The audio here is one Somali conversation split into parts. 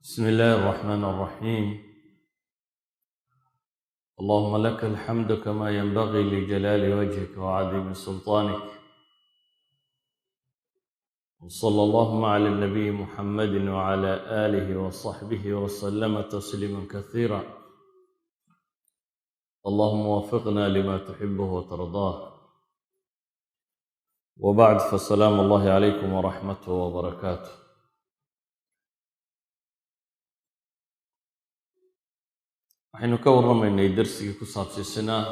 بسم الله الرحمن الرحيم. اللهم لك الحمد كما ينبغي لجلال وجهك وعظيم سلطانك، وصلى اللهم على النبي محمد وعلى آله وصحبه وسلم تسليما كثيرا. اللهم وفقنا لما تحبه وترضاه. وبعد، فسلام الله عليكم ورحمته وبركاته. Waxaynu ka warramaynay darsigii ku saabsiisanaa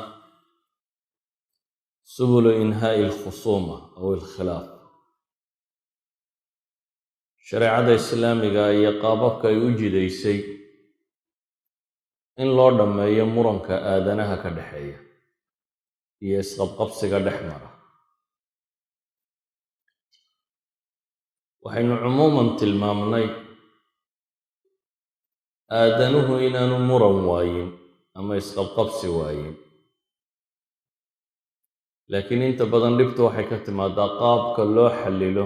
subulu inhaa'i alkhusuuma aw alkhilaaf, shareecada islaamiga iyo qaababka ay u jidaysay in loo dhammeeyo muranka aadanaha ka dhexeeya iyo isqabqabsiga dhex mara. Waxaynu cumuuman tilmaamnay aadanuhu inaanu muran waayin ama isqabqabsi waayin, laakiin inta badan dhibtu waxay ka timaadaa qaabka loo xallilo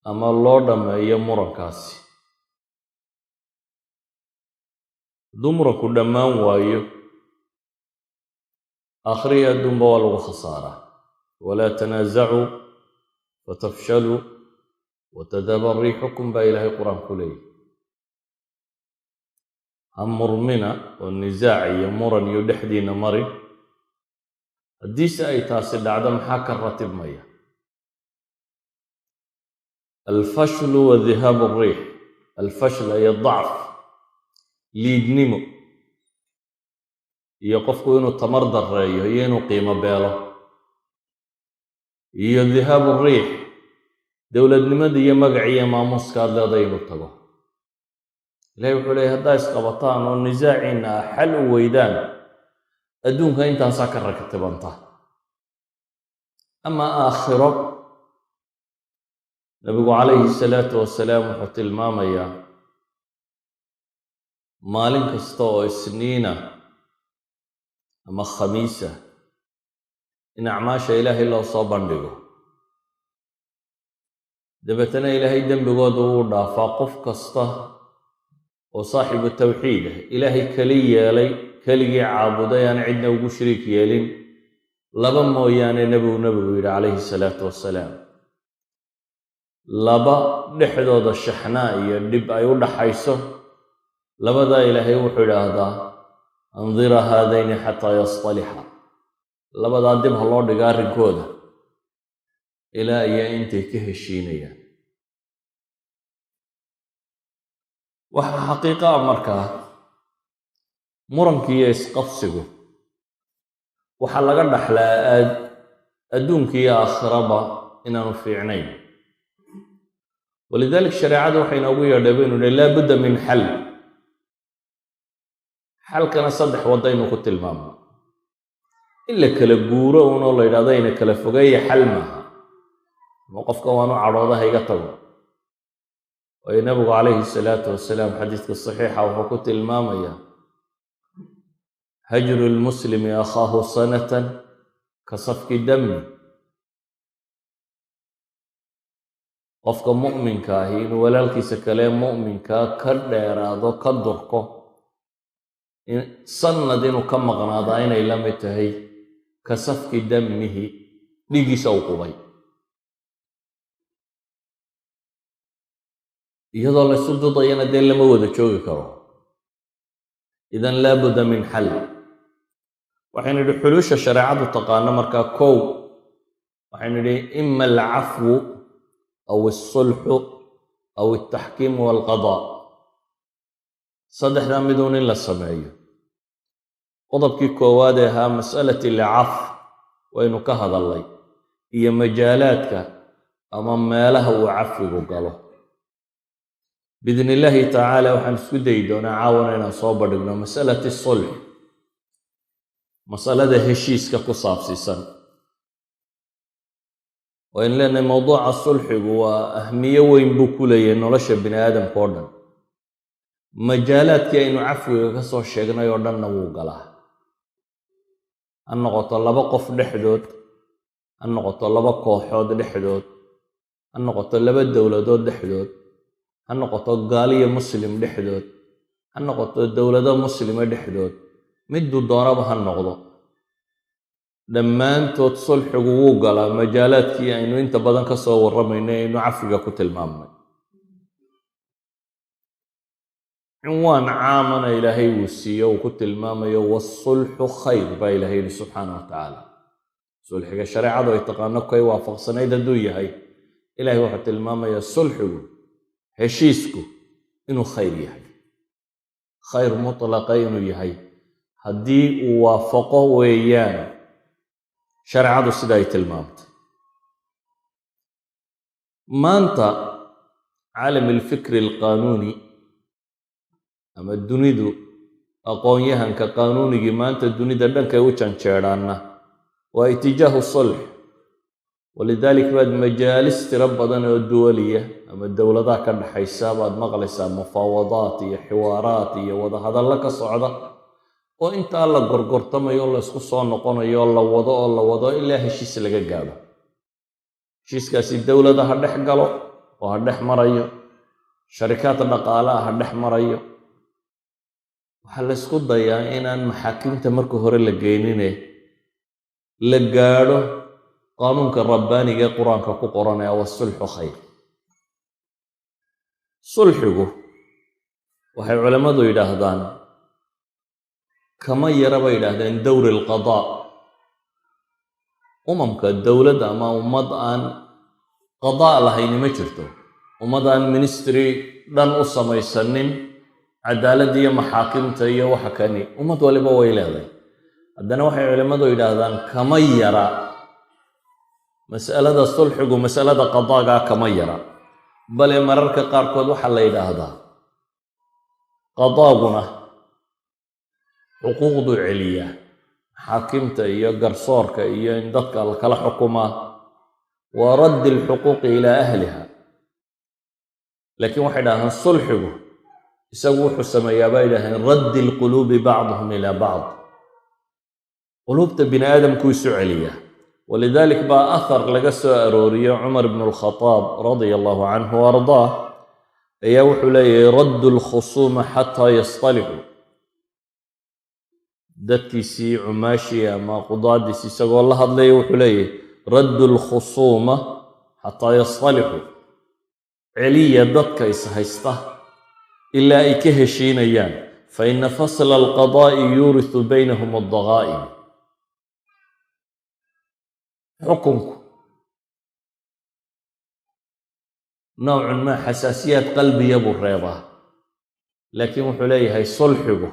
ama loo dhammeeyo murankaasi. Hadduu muranku dhammaan waayo, aakhiriya adduunba waa lagu khasaaraa. Walaa tanaasacuu fatafshaluu watadhaba riixukum, baa Ilaahay Qur-aan ku leeyahy. Ha murmina oo nisaac iyo muran iyo dhexdiina marin. Haddiise ay taasi dhacdo, maxaa ka ratibmaya? Alfashlu wa dhihaabu alriix. Alfashl ay dacf, liidnimo, iyo qofku inuu tamar darreeyo iyo inuu qiimo beelo, iyo dhihaabu riix, dowladnimada iyo magac iyo maamuuska aad leeday inuu tago. Ilahay wuxuu leeyay, haddaa isqabataan oo nisaaciina ah xal u weydaan, adduunka intaasaa ka ratibanta. Ama aakhiro, Nabigu calayhi salaatu wasalaam wuxuu tilmaamayaa maalin kasta oo Isniina ama Khamiisa in acmaasha Ilaahay loo soo bandhigo, dabeetana Ilaahay dembigooda uu dhaafaa qof kasta oo saaxibu tawxiid ah, Ilaahay keli yeelay, keligii caabuday, aan cidna ugu shariik yeelin. Laba mooyaane, nebigu yidhi calayhi salaatu wasalaam, laba dhexdooda shaxnaa iyo dhib ay u dhaxayso. Labadaa Ilaahay wuxuu idhaahdaa: "Andira haadayni xataa yastalixa." Labadaa dib ha loo dhiga arrinkooda ilaa iyo intay ka heshiinayaan. Waxaa xaqiiqa ah markaa, muranki iyo isqabsigu waxaa laga dhaxlaa aad adduunka iyo aakhiraba inaanu fiicnayn. Walidalik shareecadu waxay inoogu yeedhay, baynu nihi, laa budda min xal. Xalkana saddex waddaynu ku tilmaamno. In la kala guuro unoo la yidhahdo ina kala fogeeya xal maaha, ama qofka waanu cadhooda ha iga tago. Waayo, Nabigu calayhi salaatu wasalaam xadiiska saxiixa wuxuu ku tilmaamayaa: hajru lmuslimi akhaahu sanatan ka safki dami. Qofka mu'minka ahi inuu walaalkiisa kale mu'minkaa ka dheeraado, ka durko, sanad inuu ka maqnaadaa, inay la mid tahay ka safki damihi, dhiiggiisa uu qubay. Iyadoo laysu dudayana dee lama wada joogi karo. Idan laa budda min xal. Waxaynu idhi xulusha shareecadu taqaano markaa, kow waxaynu idhi ima alcafwu aw alsulxu aw altaxkiimu walqadaa, saddexdaa miduun in la sameeyo. Qodobkii koowaad ee ahaa mas'alati alcaf waynu ka hadalnay, iyo majaalaadka ama meelaha uu cafwigu galo. Biidni illaahi tacaala waxaan isku dayi doonaa caawana inaan soo bandhigno masalati sulx, masalada heshiiska ku saabsiisan. Waynu leenahay mowduuca sulxigu waa ahmiyo weyn buu ku leeyahay nolosha bini aadamka oo dhan. Majaalaadkii aynu cafwiga ka soo sheegnay oo dhanna wuu galaa, ha noqoto laba qof dhexdood, ha noqoto laba kooxood dhexdood, ha noqoto laba dowladood dhexdood, ha Ha noqoto gaaliyo muslim dhexdood, ha noqoto dowlado muslima dhexdood, miduu doonaba ha noqdo, dhammaantood sulxigu wuu galaa majaalaadkii aynu inta badan ka soo warramaynay, aynu cafiga ku tilmaamnay. Cinwaan caamana Ilaahay uu siiyo, uu ku tilmaamayo "wasulxu khayr" baa Ilahay yidhi subxaana wa tacaala. Sulxiga shareecadu ay taqaano kay waafaqsanayd hadduu yahay, Ilahay wuxuu tilmaamayaa sulxigu, heshiisku, inuu khayr yahay, khayr mutlaqa inuu yahay haddii uu waafaqo weeyaan shareecadu sida ay tilmaamtay. Maanta caalam alfikri alqaanuuni ama dunidu, aqoon-yahanka qaanuunigii maanta dunida dhankay u janjeedhaanna waa itijaahu sulx. Walidalik baad majaalis tiro badan oo duwaliya ama dowladaha ka dhaxaysa baad maqlaysaa mufaawadaat iyo xiwaaraat iyo wadahadallo ka socda, oo intaa la gorgortamayo, la isku soo noqonayo, la wado oo la wado ilaa heshiis laga gaadho. Heshiiskaasi dowlada ha dhex galo oo ha dhex marayo, sharikaad dhaqaalaha ha dhex marayo. Waxaa la ysku dayaa inaan maxaakimta marka hore la geynine la gaadho qaanuunka rabbaaniga ee Qur-aanka ku qoran ee "wasulxu khayr". Sulxigu, waxay culammadu yidhaahdaan, kama yara bay yidhaahdeen dowri alqadaa. Umamka dowladda ama ummad aan qadaa lahayni ma jirto. Ummad aan ministry dhan u samaysanin cadaaladda iyo maxaakimta iyo waxa kani, ummad waliba way leedahay. Haddana waxay culimmadu yidhaahdaan kama yara mas'alada sulxigu masalada qadaagaa kama yara, bale mararka qaarkood waxaa la yidhaahdaa qadaaguna xuquuqduu celiyaa, maxaakimta iyo garsoorka iyo in dadka la kala xukumaa waa raddi alxuquuqi ilaa ahliha. Laakiin waxay dhahdaan sulxigu isagu wuxuu sameeyaa, bay yidhahdeen, raddi alquluubi bacduhum ilaa bacd, quluubta bini aadamkuu isu celiyaa. Walidalik baa athar laga soo arooriyo Cumar ibnu Alkhadaab radia allahu canhu wa ardaah ayaa wuxuu leeyahay: "Raddu alkhusuuma xataa yastalixuu." Dadkiisii cumaashii ama qudaadiisi isagoo la hadlaya wuxuu leeyahay: "Raddu alkhusuuma xataa yastalixuu", celiya dadka is haysta ilaa ay ka heshiinayaan. "Fa ina fasla alqadaa'i yuurisu baynahum addagaa'in." Xukunku nowcun maa xasaasiyaad qalbiya buu reebaa, laakiin wuxuu leeyahay sulxigu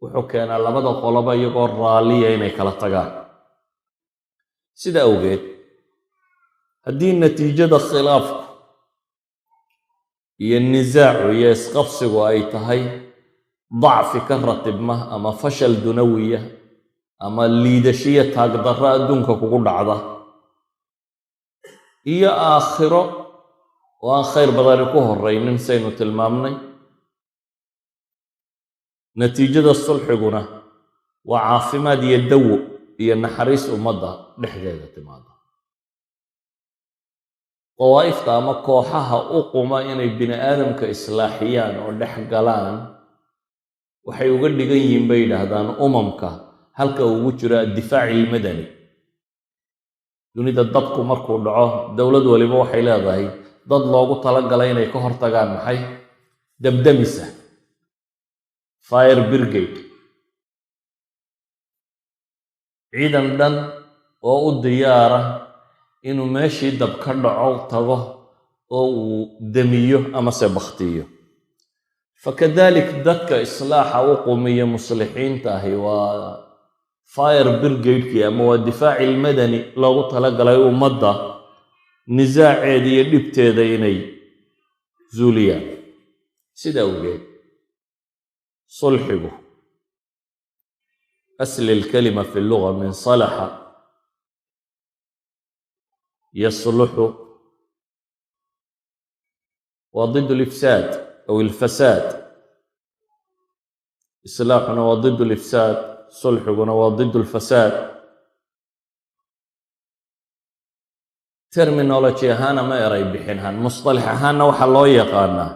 wuxuu keenaa labada qoloba iyagoo raalliya inay kala tagaan. Sida awgeed, haddii natiijada khilaafku iyo nisaacu iyo isqabsigu ay tahay dacfi ka ratibma ama fashal dunawiya ama liidashiya taagdarro adduunka kugu dhacda iyo aakhiro oo aan khayr badani ku horraynin, saynu tilmaamnay, natiijada sulxiguna waa caafimaad iyo dawo iyo naxariis ummadda dhexdeeda timaada. Dawaa'ifta ama kooxaha u quma inay bini aadamka islaaxiyaan oo dhex galaan waxay uga dhigan yihiin, bay yidhaahdaan, umamka halka ugu jiro addifaaci almadani. Dunida dabku markuu dhaco, dowlad waliba waxay leedahay dad loogu talagalay inay ka hortagaan, maxay, dabdamisa, fire brigade, ciidan dhan oo u diyaara inuu meeshii dab ka dhaco tago oo uu demiyo amase bakhtiyo. Fakadalik dadka islaaxa u qumiya muslixiinta ahi waa fire brigade-kii ama waa difaaci almadani loogu talagalay ummadda nisaaceeda iyo dhibteeda inay zuuliyaan. Sida awgeed sulxigu, asli alkalima fi lluga min salaxa yasluxu, waa ضد الإفساد أو الفساد. Islaaxuna waa ضد الإفساد, sulxiguna waa ضد الفساد. Terminology ahaan ama eray bixin ahaan, mustalax ahaanna, waxaa loo yaqaanaa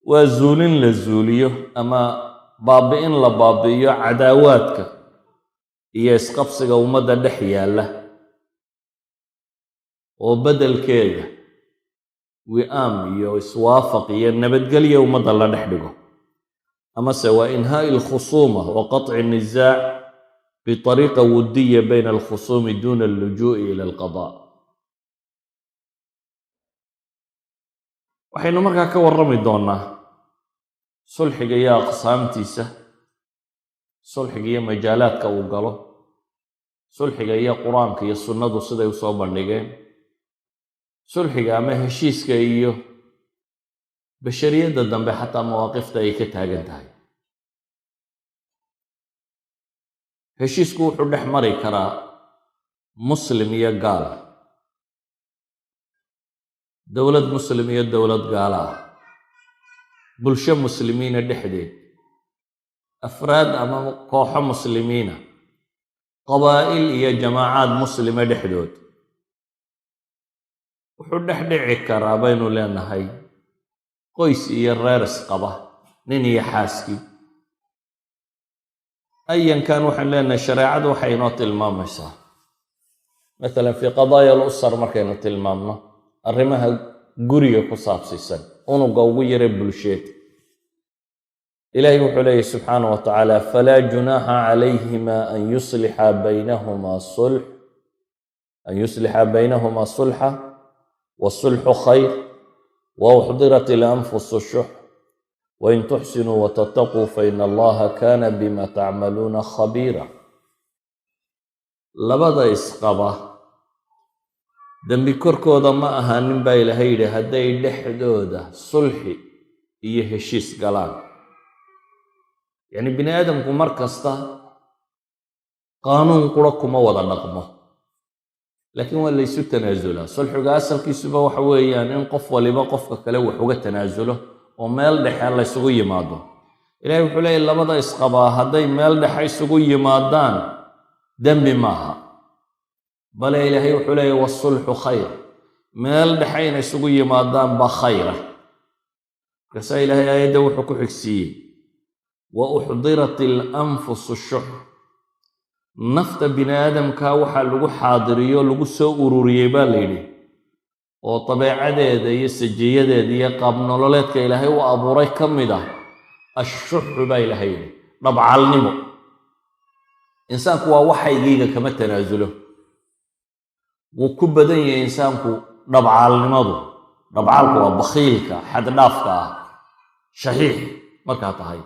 waa zuulin la zuuliyo ama baabi'in la baabi'iyo cadaawaadka iyo isqabsiga ummadda dhex yaalla, oo beddelkeeda wi'aam iyo iswaafaq iyo nabadgelyo ummadda la dhex dhigo, amase waa إنهاء الخصومة وقطع النزاع بطريقة ودية بين الخصوم دون اللجوء إلى القضاء. Waxaynu markaa ka warrami doonnaa sulxiga iyo aqsaamtiisa, sulxiga iyo majaalaadka uu galo, sulxiga iyo Qur-aanka iyo sunnadu siday usoo bandhigeen, sulxiga ama heshiiska iyo bashariyadda dambe xataa mawaaqifta ay ka taagan tahay. Heshiisku wuxuu dhex mari karaa muslim iyo gaal, dowlad muslim iyo dowlad gaala ah, bulsho muslimiina dhexdeed, afraad ama kooxo muslimiina, qabaa'il iyo jamaacaad muslima dhexdood. Wuxuu dhex dhici karaa, baynu leenahay, qoys iyo reer isqaba, nin iyo xaaskii. Ayankan waxaynu leenahay, shareecadu waxay inoo tilmaamaysaa, masalan في قضايا الأسر, markaynu tilmaamno arrimaha guriga ku saabsiisan, unuga ugu yara bulsheed, Ilaahay wuxuu leeyahy subxaana wa tacaala: فلا جناح عليهما أن يصلحا بينهما صلحا والصلح خير وأحضرت الأنفس الشح وإن تحسنوا وتتقوا فإن الله كان بما تعملون خبيرا. Labada isqaba dembi korkooda ma ahaanin, baa Ilaahay yidhi, hadday dhexdooda sulxi iyo heshiis galaan. Yacni bini aadamku mar kasta qaanuun qura kuma wada dhaqmo, laakiin waa laysu tanaasulaa. Sulxiga asalkiisuba waxa weeyaan in qof waliba qofka kale wax uga tanaasulo oo meel dhexe laysugu yimaado. Ilahay wuxuu leeyahy, labada isqabaa hadday meel dhexe isugu yimaadaan dembi maaha, bale Ilaahay wuxuu leeyahy: والصلح خير. Meel dhexe inay isugu yimaadaan baa khayra. Markaasaa Ilaahay aayadda wuxuu ku xigsiiyey: وأحضرت الأنفس الشح. Nafta bini aadamka waxaa lagu xaadiriyo, lagu soo ururiyey, baa la yidhi, oo dabeecadeeda iyo sajiyadeeda iyo qaab nololeedka Ilaahay u abuuray ka mid ah الشح, baa Ilaahay yidhi, dhabcalnimo. Insaanku waa waxaygiiga kama tanaasulo. Wuu ku badan yahay insaanku dhabcaalnimadu. Dhabcaalku waa bakhiilka xaddhaafka ah, shaxiix markaa tahay.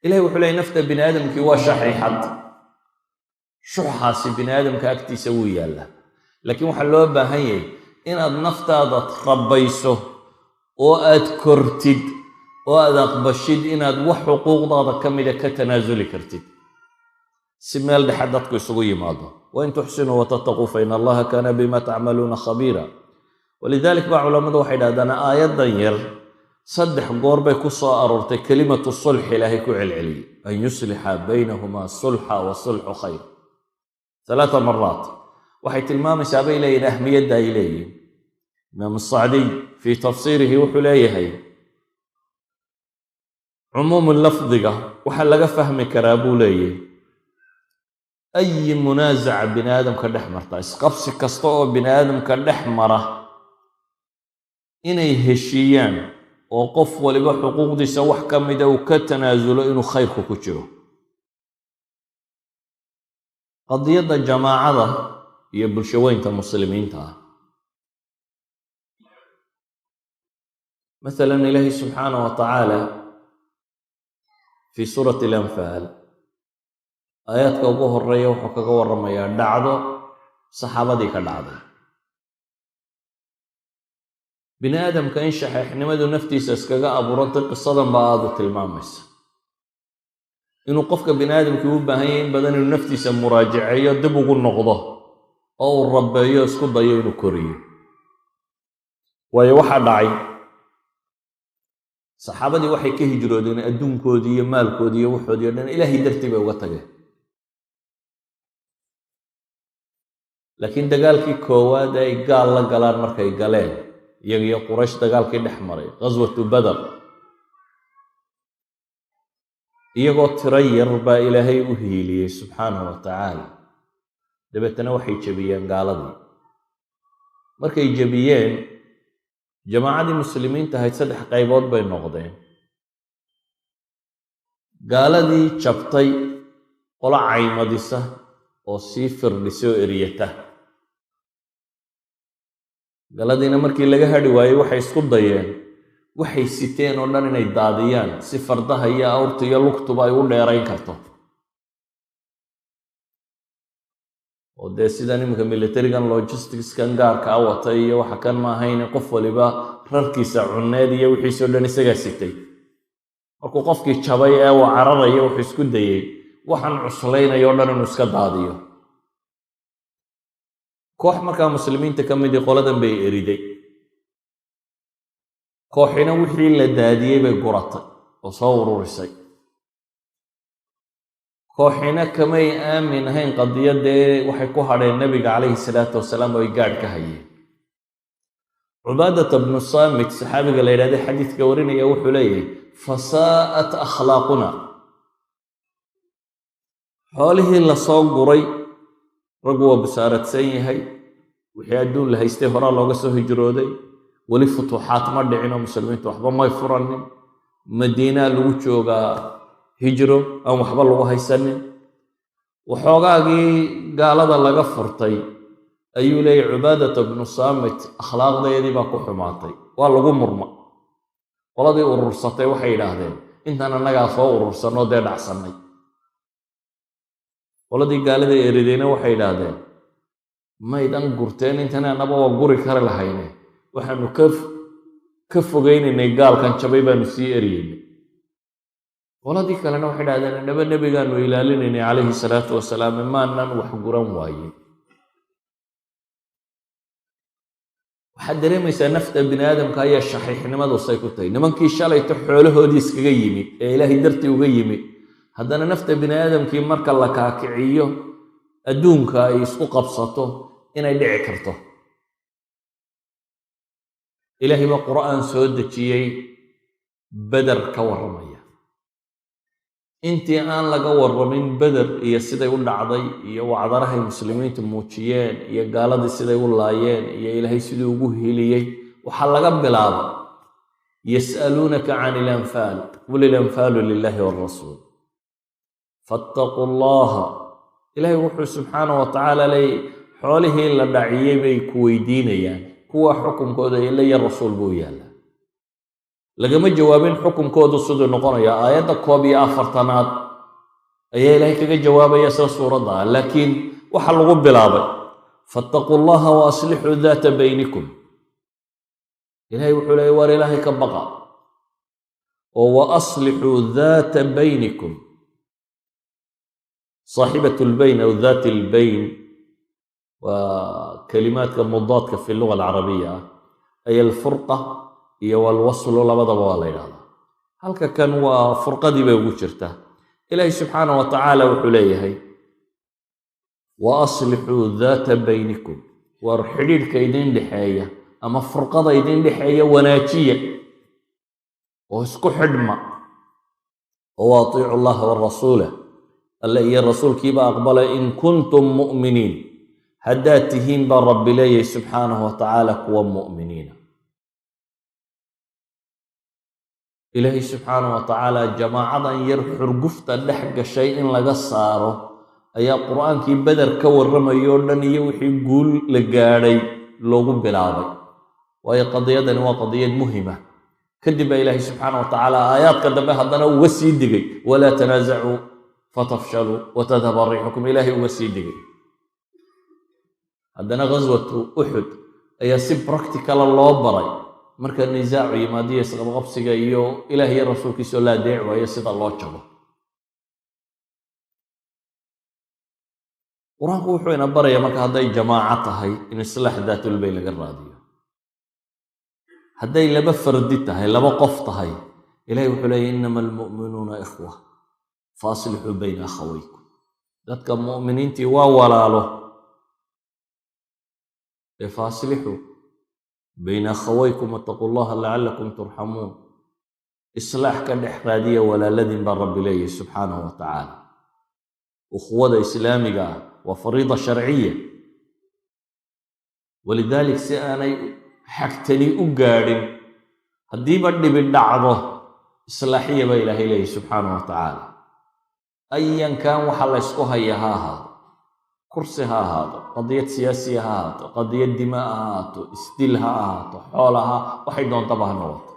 Ilahay wuxuu leeyay, nafta bini aadamkii waa shaxiixad. Shuxaasi bini aadamka agtiisa wuu yaallaa, laakiin waxaa loo baahan yahay inaad naftaada rabayso oo aad kortid oo aad aqbashid inaad wax xuquuqdaada ka mida ka tanaasuli kartid, si meel dhexe dadku isugu yimaado. وإن تحسنوا وتتقوا فإن الله كان بما تعملون خبيرا. ولذلك baa culammadu waxay dhahdaan, aayaddan yar saddex goor bay ku soo aroortay كلمة الصلح. Ilaahay ku celceliyey أن يصلحا بينهما صلحا والصلح خير ثلاث مرات. Waxay tilmaamaysaa, bay leeyihin, ahmiyadda ay leeyihin. Imaam Sacdiy في تفسيره wuxuu leeyahay, cumuumu lafdiga waxaa laga fahmi karaa, buu leeyahy, ayi munaasaca bini aadamka dhex marta, isqabsi kasta oo bini aadamka dhex mara, inay heshiiyaan oo qof waliba xuquuqdiisa wax ka mida uu ka tanaasulo inuu khayrku ku jiro. Qadiyadda jamaacada iyo bulshaweynta muslimiinta ah, masalan, Ilaahi subxaanah wa tacaala في سورة الأنفال aayaadka ugu horeeya wuxuu kaga warramayaa dhacdo saxaabadii ka dhacday. Bini aadamka in shaxeexnimadu naftiisa iskaga abuurantay qisadan baa aada u tilmaamaysa, inuu qofka bini aadamkii u baahan yahay in badan inuu naftiisa muraajaceeyo, dib ugu noqdo oo uu rabbeeyo, isku dayo inuu koriyo. Waayo, waxaa dhacay, saxaabadii waxay ka hijroodeen adduunkoodii iyo maalkoodii iyo waxoodii o dhan, Ilaahay dartii bay uga tageen. Laakiin dagaalkii koowaad ay gaal la galaan markay galeen, iyaga iyo Quraysh dagaalkii dhex maray, ghaswatu Badar, iyagoo tiro yar baa Ilaahay u hiiliyey subxaanahu wa tacaala. Dabeetana waxay jebiyeen gaaladii. Markay jebiyeen, jamaacadii muslimiinta ahayd saddex qaybood bay noqdeen. Gaaladii jabtay qolo caymadisa oo sii firdhisa oo eryata. Gaaladiina markii laga hadhi waayey, waxay isku dayeen waxay siteen oo dhan inay daadiyaan si fardaha iyo awrta iyo lugtuba ay u dheerayn karto. Oo dee sidan iminka militarigan logisticskan gaarka a wata iyo waxa kan ma ahayn, qof waliba rarkiisa cunneed iyo wixiisoo dhan isagaa sitay. Markuu qofkii jabay ee uu cararaya, wuxuu isku dayey waxaan cuslaynaya o dhan inuu iska daadiyo. Koox markaa muslimiinta ka midii qoladan bay eriday, kooxina wixii la daadiyey bay guratay oo soo ururisay, kooxina kamay aamin ahayn qadiyadee, waxay ku hadheen Nebiga calayhi salaatu wasalaam oo ay gaadh ka hayeen. Cubaadata bnu Saamit, saxaabiga la yidhahday, xadiidka warinaya, wuxuu leeyahay: "Fasaa'at akhlaaquna." Xoolihii lasoo guray, raggu waa busaaradsan yahay, wixii adduun la haystay horaa looga soo hijrooday, weli futuuxaat ma dhicin oo muslimiintu waxba may furanin, Madiinaa lagu joogaa hijro aan waxba lagu haysanin. Waxoogaagii gaalada laga furtay, ayuu leeyahy Cubaadata bnu Saamit, akhlaaqdeedii baa ku xumaatay, waa lagu murma. Qoladii urursatay waxay yidhaahdeen: "Intaan annagaa soo urursanoo dee dhacsannay." Qoladii gaalada eridayna waxay yidhaahdeen: "Maydan gurteen intan, annaba waa guri kari lahayne, waxaanu ka fogaynaynay gaalkan jabay baanu sii eryeynay." Qoladii kalena waxay idhahdeen: "Annaba nebigaanu ilaalinaynay calayhi salaatu wasalaam, maanan wax guran waayin." Waxaad dareemaysaa nafta bini aadamka ayaa shaxiixnimadu say ku tahay. Nimankii shalayto xoolahoodii iskaga yimi ee Ilaahay dartii uga yimi, haddana nafta bini aadamkii marka la kaakiciyo adduunka ay isku qabsato inay dhici karto. Ilaahay baa Qur'aan soo dejiyey Beder ka warramaya. Intii aan laga warramin Beder iyo siday u dhacday iyo wacdarahay muslimiintu muujiyeen iyo gaaladii siday u laayeen iyo Ilaahay siduu ugu heliyey, waxaa laga bilaaba: "Yas'aluunaka can ilanfaal, qul ilanfaalu lilahi walrasuul fattaquu allaha." Ilaahay wuxuu subxaana wa tacaala leeyay: xoolihii la dhaciyey bay ku weydiinayaan, kuwa xukunkooda ila iyo rasuul buu yaallaa. Lagama jawaabin xukunkoodu siduu noqonaya. Aayadda 41aad ayaa Ilaahay kaga jawaabaya sida suuradda ah, laakiin waxa lagu bilaabay: "Fattaquu llaha wa aslixuu daata baynikum." Ilahay wuxuu leeyay: waar Ilaahay ka baqa oo wa aslixuu daata baynikum. Saaxibat lbayn aw daat albayn waa kalimaadka mudaadka fi luga alcarabiya ah, ay alfurqa iyo walwaslu labadaba waa la yidhahdaa. Halka kan waa furqadii bay ugu jirtaa. Ilaahay subxaana wa tacaala wuxuu leeyahay: "Wa aslixuu daata baynikum." Waar xidhiidhka idin dhexeeya ama furqada idin dhexeeya wanaajiya oo isku xidhma, oo wa atiicu allaha warasuulah, Alle iyo rasuulkiiba aqbala, "in kuntum mu'miniin", haddaad tihiin baa Rabbi leeyahay subxaanahu wa tacaala kuwa mu'miniina. Ilaahay subxaanahu wa tacaala jamaacadan yar xurgufta dhex gashay in laga saaro ayaa Qur'aankii Beder ka warramayay oo dhan iyo wixii guul la gaadhay loogu bilaabay, waayo qadiyadani waa qadiyad muhima. Kadib baa Ilaahay subxaana wa tacaala aayaadka dambe haddana uga sii digay: "Walaa tanaasacuu fatafshaluu watadhaba riixukum." Ilaahay uga sii digay. Haddana ghaswatu Uxud ayaa si practicala loo baray marka nisaacu yimaadiyo isqabqabsiga iyo Ilaah iyo rasuulkiisoo la adeeci waayo sida loo jabo. Qur-aanku wuxuu ina baraya marka, hadday jamaaco tahay in islaax daatulbay laga raadiyo, hadday laba fardi tahay, laba qof tahay, Ilahay wuxuu leeyahy: "Inama almu'minuuna ikhwa fa aslixuu bayna akhawaykum." Dadka mu'miniintii waa walaalo. Dee faaslixuu bayna akhawaykum wattaquu llaha lacallakum turxamuun. Islaax ka dhex raadiya walaaladin baa Rabbi leeyahy subxaanahu wa tacaala. Ukhuwada islaamiga ah waa fariida sharciya. Walidaalik, si aanay xagtani u gaadhin, haddiiba dhibi dhacdo, islaaxiya baa Ilaahay leeyahy subxaanahu wa tacaala. Ayankan waxa la ysku haya ha ahaado kursi, ha ahaado qadiyad siyaasiya, ha ahaato qadiyad dimaa ha ahaato, isdil ha ahaato, xoolaha, waxay doontaba ha noqoto.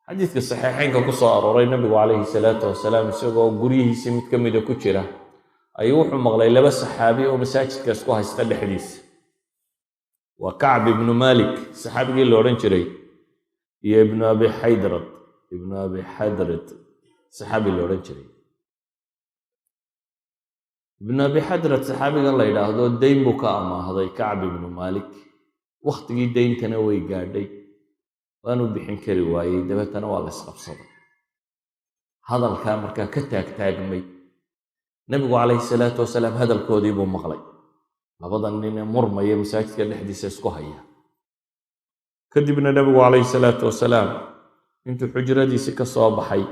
Xadiidka saxiixeynka ku soo arooray, Nabigu calayhi salaatu wasalaam isagoo guryihiisii mid ka mida ku jira ayuu wuxuu maqlay laba saxaabi oo masaajidka isku haysta dhexdiisa. Waa Kacb ibnu Malik saxaabigii la odhan jiray iyo Ibnu Abi Xaydrad, Ibnu Abi Xadrid saxaabi la odhan jiray. Ibnu Abi Xadrad saxaabigan la yidhaahdo dayn buu ka amaahday Kacb ibnu Malik. Wakhtigii dayntana way gaadhay, waanu bixin kari waayey. Dabeetana waa la isqabsaday. Hadalkaa markaa ka taagtaagmay, Nebigu calayhi salaatu wasalaam hadalkoodii buu maqlay, labada nin ee murmaya masaajidka dhexdiisa isku haya. Kadibna Nebigu calayhi salaatu wasalaam intuu xujradiisii ka soo baxay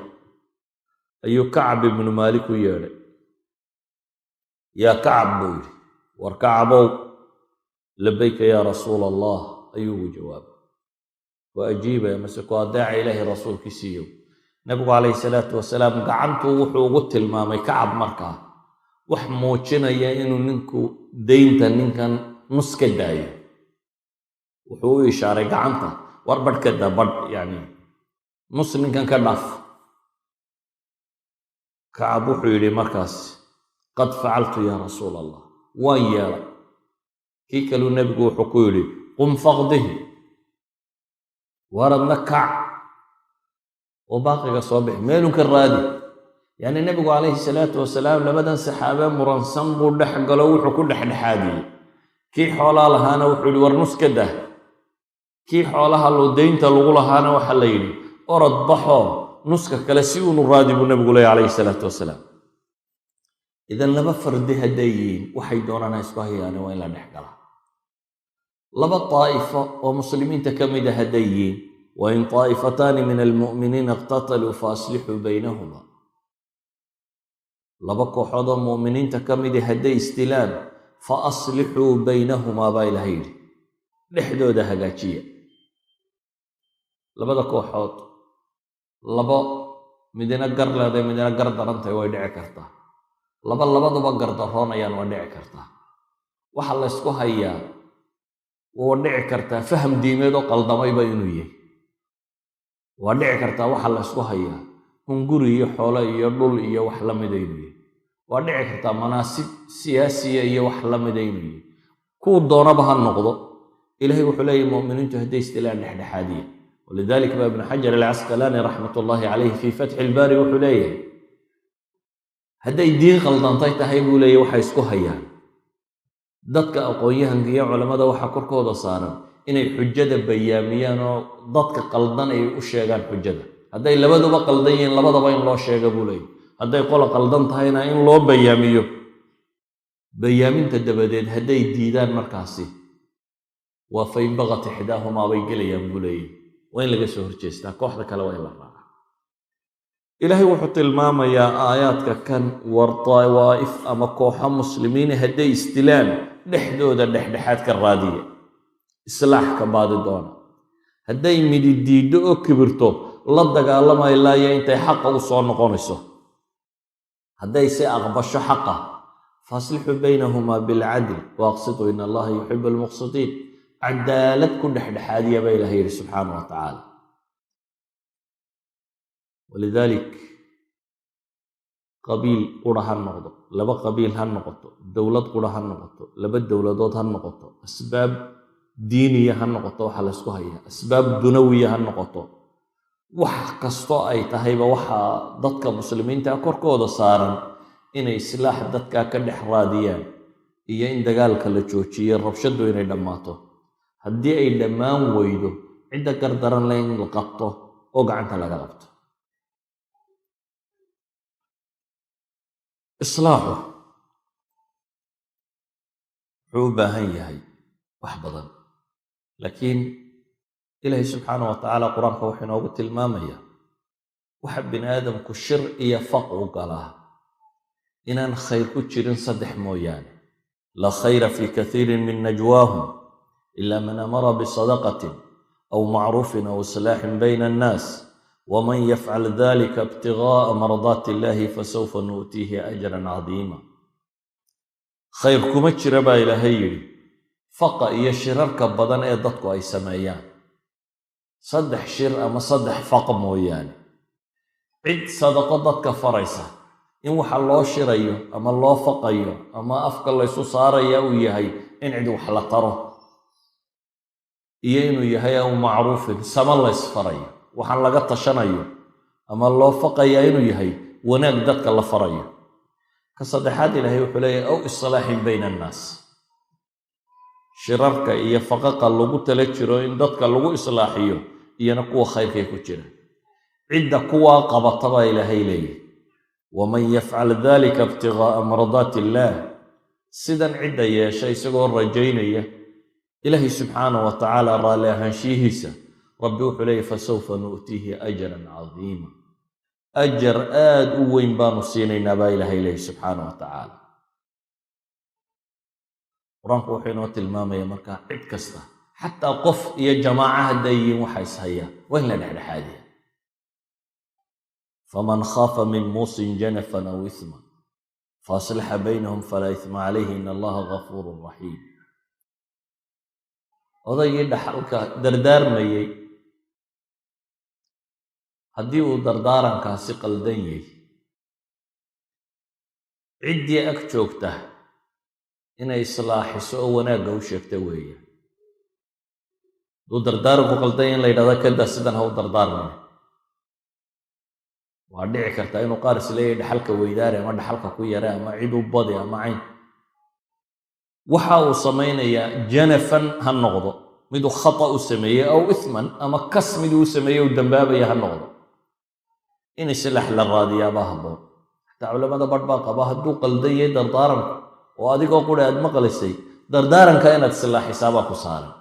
ayuu Kacb ibnu Maalik u yeedhay. "Yaa Kacab," buu yidhi, "war Kacabow." "Labayka yaa Rasuula Allah," ayuu ugu jawaabay. Ku ajiibaya mase ku adeeca Ilaahay rasuulkiisiiyow. Nebigu calayhi salaatu wasalaam gacantuu wuxuu ugu tilmaamay Kacab markaa wax muujinaya inuu ninku daynta ninkan nus ka daayo. Wuxuu u ishaaray gacanta, war badh ka daa, badh, yani nus ninkan ka dhaaf. Kacab wuxuu yidhi markaas: "Qad facaltu yaa Rasuul Allah, waan yeelay." Kii kaluu nebigu wuxuu ku yidhi: "Qum faqdihi, waradna kac oo baaqiga soo bixi, meelun ka raadi." Yacni nebigu calayhi salaatu wasalaam labadan saxaabe muransan buu dhex galo, wuxuu ku dhexdhexaadiyey. Kii xoolaa lahaana wuxuu yidhi: "War nus ka dah." Kii xoolaha loo daynta lagu lahaana waxaa la yidhi: "Orod baxoo nuska kale si uunu raadi," buu nebigu leeyay calayhi salaatu wasalaam. Idan laba fardi hadday yihiin, waxay doonaan ha isku hayaane, waa in la dhex galaa. Laba daa'ifo oo muslimiinta ka mida hadday yihiin, wain taa'ifataani min almu'miniina iqtataluu fa aslixuu baynahuma. Laba kooxood oo mu'miniinta ka midi hadday isdilaan, fa aslixuu baynahumaa baa Ilahay yidhi, dhexdooda hagaajiya. Labada kooxood labo midina gar leeday, midina gar darantahay, way dhici kartaa. Laba labaduba gardaroonayaan waa dhici kartaa. Waxa la ysku hayaa waa dhici kartaa faham diimeed oo qaldamayba inuu yahay, waa dhici kartaa. Waxa la ysku hayaa hunguri iyo xoolo iyo dhul iyo wax la mida inuu yahay, waa dhici kartaa. Manaasib siyaasiya iyo wax la mida inuu yahay, kuu doonaba ha noqdo. Ilahay wuxuu leeyahy: mu'miniintu hadday isdilaan, dhexdhexaadiya. Walidalik ba Ibnu Xajar Alcasqalaani raxmat ullaahi calayh fii Fatxi Ilbaari wuxuu leeyahay, hadday diin qaldantay tahay, buu leeyahy, waxay isku hayaan dadka aqoon-yahanka iyo culammada waxaa korkooda saaran inay xujada bayaamiyaan oo dadka qaldan ay u sheegaan xujada. Hadday labaduba qaldan yihiin, labadaba in loo sheego, buu leeyahy. Hadday qola qaldan tahayna, in loo bayaamiyo. Bayaaminta dabadeed hadday diidaan, markaasi waa fain baqat ixdaahumaa bay gelayaan, buu leeyahy. Waa in laga soo horjeestaa, kooxda kale waa in la raaca. Ilaahay wuxuu tilmaamayaa aayaadka kan: war dawaa'if ama kooxo muslimiina hadday isdilaan, dhexdooda dhexdhexaad ka raadiya, islaax ka baadi doona. Hadday midi diiddo oo kibirto, la dagaalamay laaya intay xaqa u soo noqonayso. Hadday se aqbasho xaqa, faaslixuu baynahumaa bilcadl waaqsituu in Allaha yuxibu almuqsitiin. Cadaalad ku dhexdhexaadiya baa Ilahay yidhi subxaana wa tacaala. Walidaalik, qabiil qura ha noqdo, laba qabiil ha noqoto, dowlad qura ha noqoto, laba dowladood ha noqoto, asbaab diiniya ha noqoto, waxaa la ysku hayaa asbaab dunawiya ha noqoto, wax kastoo ay tahayba, waxaa dadka muslimiinta korkooda saaran inay islaax dadkaa ka dhex raadiyaan iyo in dagaalka la joojiyo, rabshadu inay dhammaato. Haddii ay dhammaan weydo, cidda gardaran le in la qabto oo gacanta laga qabto. Islaaxu wuxuu u baahan yahay Wax badan. Laakiin Ilaahay subxaana wa tacaala Qur-aanka wuxuu inoogu tilmaamayaa waxa bini aadamku shir iyo faq u galaa inaan khayr ku jirin saddex mooyaane. Laa khayra fii kathiirin min najwaahum ila man amara bisadaqatin aw macruufin aw islaaxin bayna annaas, waman yafcal dalika ibtiga'a mardaati illahi fasawfa nu'tiihi ajran cadiima. Khayr kuma jira baa Ilaahay yidhi faqa iyo shirarka badan ee dadku ay sameeyaan, saddex shir ama saddex faq mooyaane. Cid sadaqo dadka faraysa in waxa loo shirayo ama loo faqayo ama afka laysu saaraya uu yahay in cid wax la taro, iyo inuu yahay aw macruufin sama laysfarayo, waxaan laga tashanayo ama loo faqayaa inuu yahay wanaag dadka la farayo. Ka saddexaad Ilaahay wuxuu leeyahay aw islaaxin bayna annaas. Shirarka iyo faqaqa lagu tala jiro in dadka lagu islaaxiyo iyana kuwa khayrkay ku jira. Cidda kuwaa qabata baa Ilaahay leeyahy, waman yafcal dalika ibtiga'a mardaati illaah. Sidan cidda yeesha isagoo rajaynaya Ilaahay subxaana wa tacaala raalli ahaanshiyihiisa, Rabbi wuxuu leeyahy fasawfa nu'tiihi ajran cadiima. Ajar aad u weyn baanu siinaynaa baa Ilaahay leeyahy subxaana wa tacaala. Qur-aanku wuxuu inoo tilmaamaya markaa cid kasta, xataa qof iyo jamaaca hadday yihiin waxa ishayaa, waa in la dhexdhexaadiya. Faman khaafa min muusin janafan aw ithman faaslaxa baynahum falaa ithma calayhi in allaha gafuurun raxiim. Odaygii dhaxalka dardaarmayey haddii uu dardaarankaasi qaldan yahy, ciddii ag joogta inay islaaxiso oo wanaagga u sheegta weeyaan. Hadduu dardaaranku qaldan yahy in la yidhahda kadaa, sidan ha u dardaarmina. Waa dhici kartaa inuu qaar is leeyahy dhaxalka weydaare ama dhaxalka ku yare ama cid u badi ama cayn. Waxa uu samaynayaa janafan ha noqdo miduu khata u sameeyey, aw ithman ama kas miduu u sameeyey u dambaabaya ha noqdo, in islaax la raadiyaabaa habboon. Xataa culamada badh baa qaba hadduu qaldan yahay dardaaranku oo adigoo qura aad maqlaysay, dardaaranka inaad islaaxisaabaa ku saaran.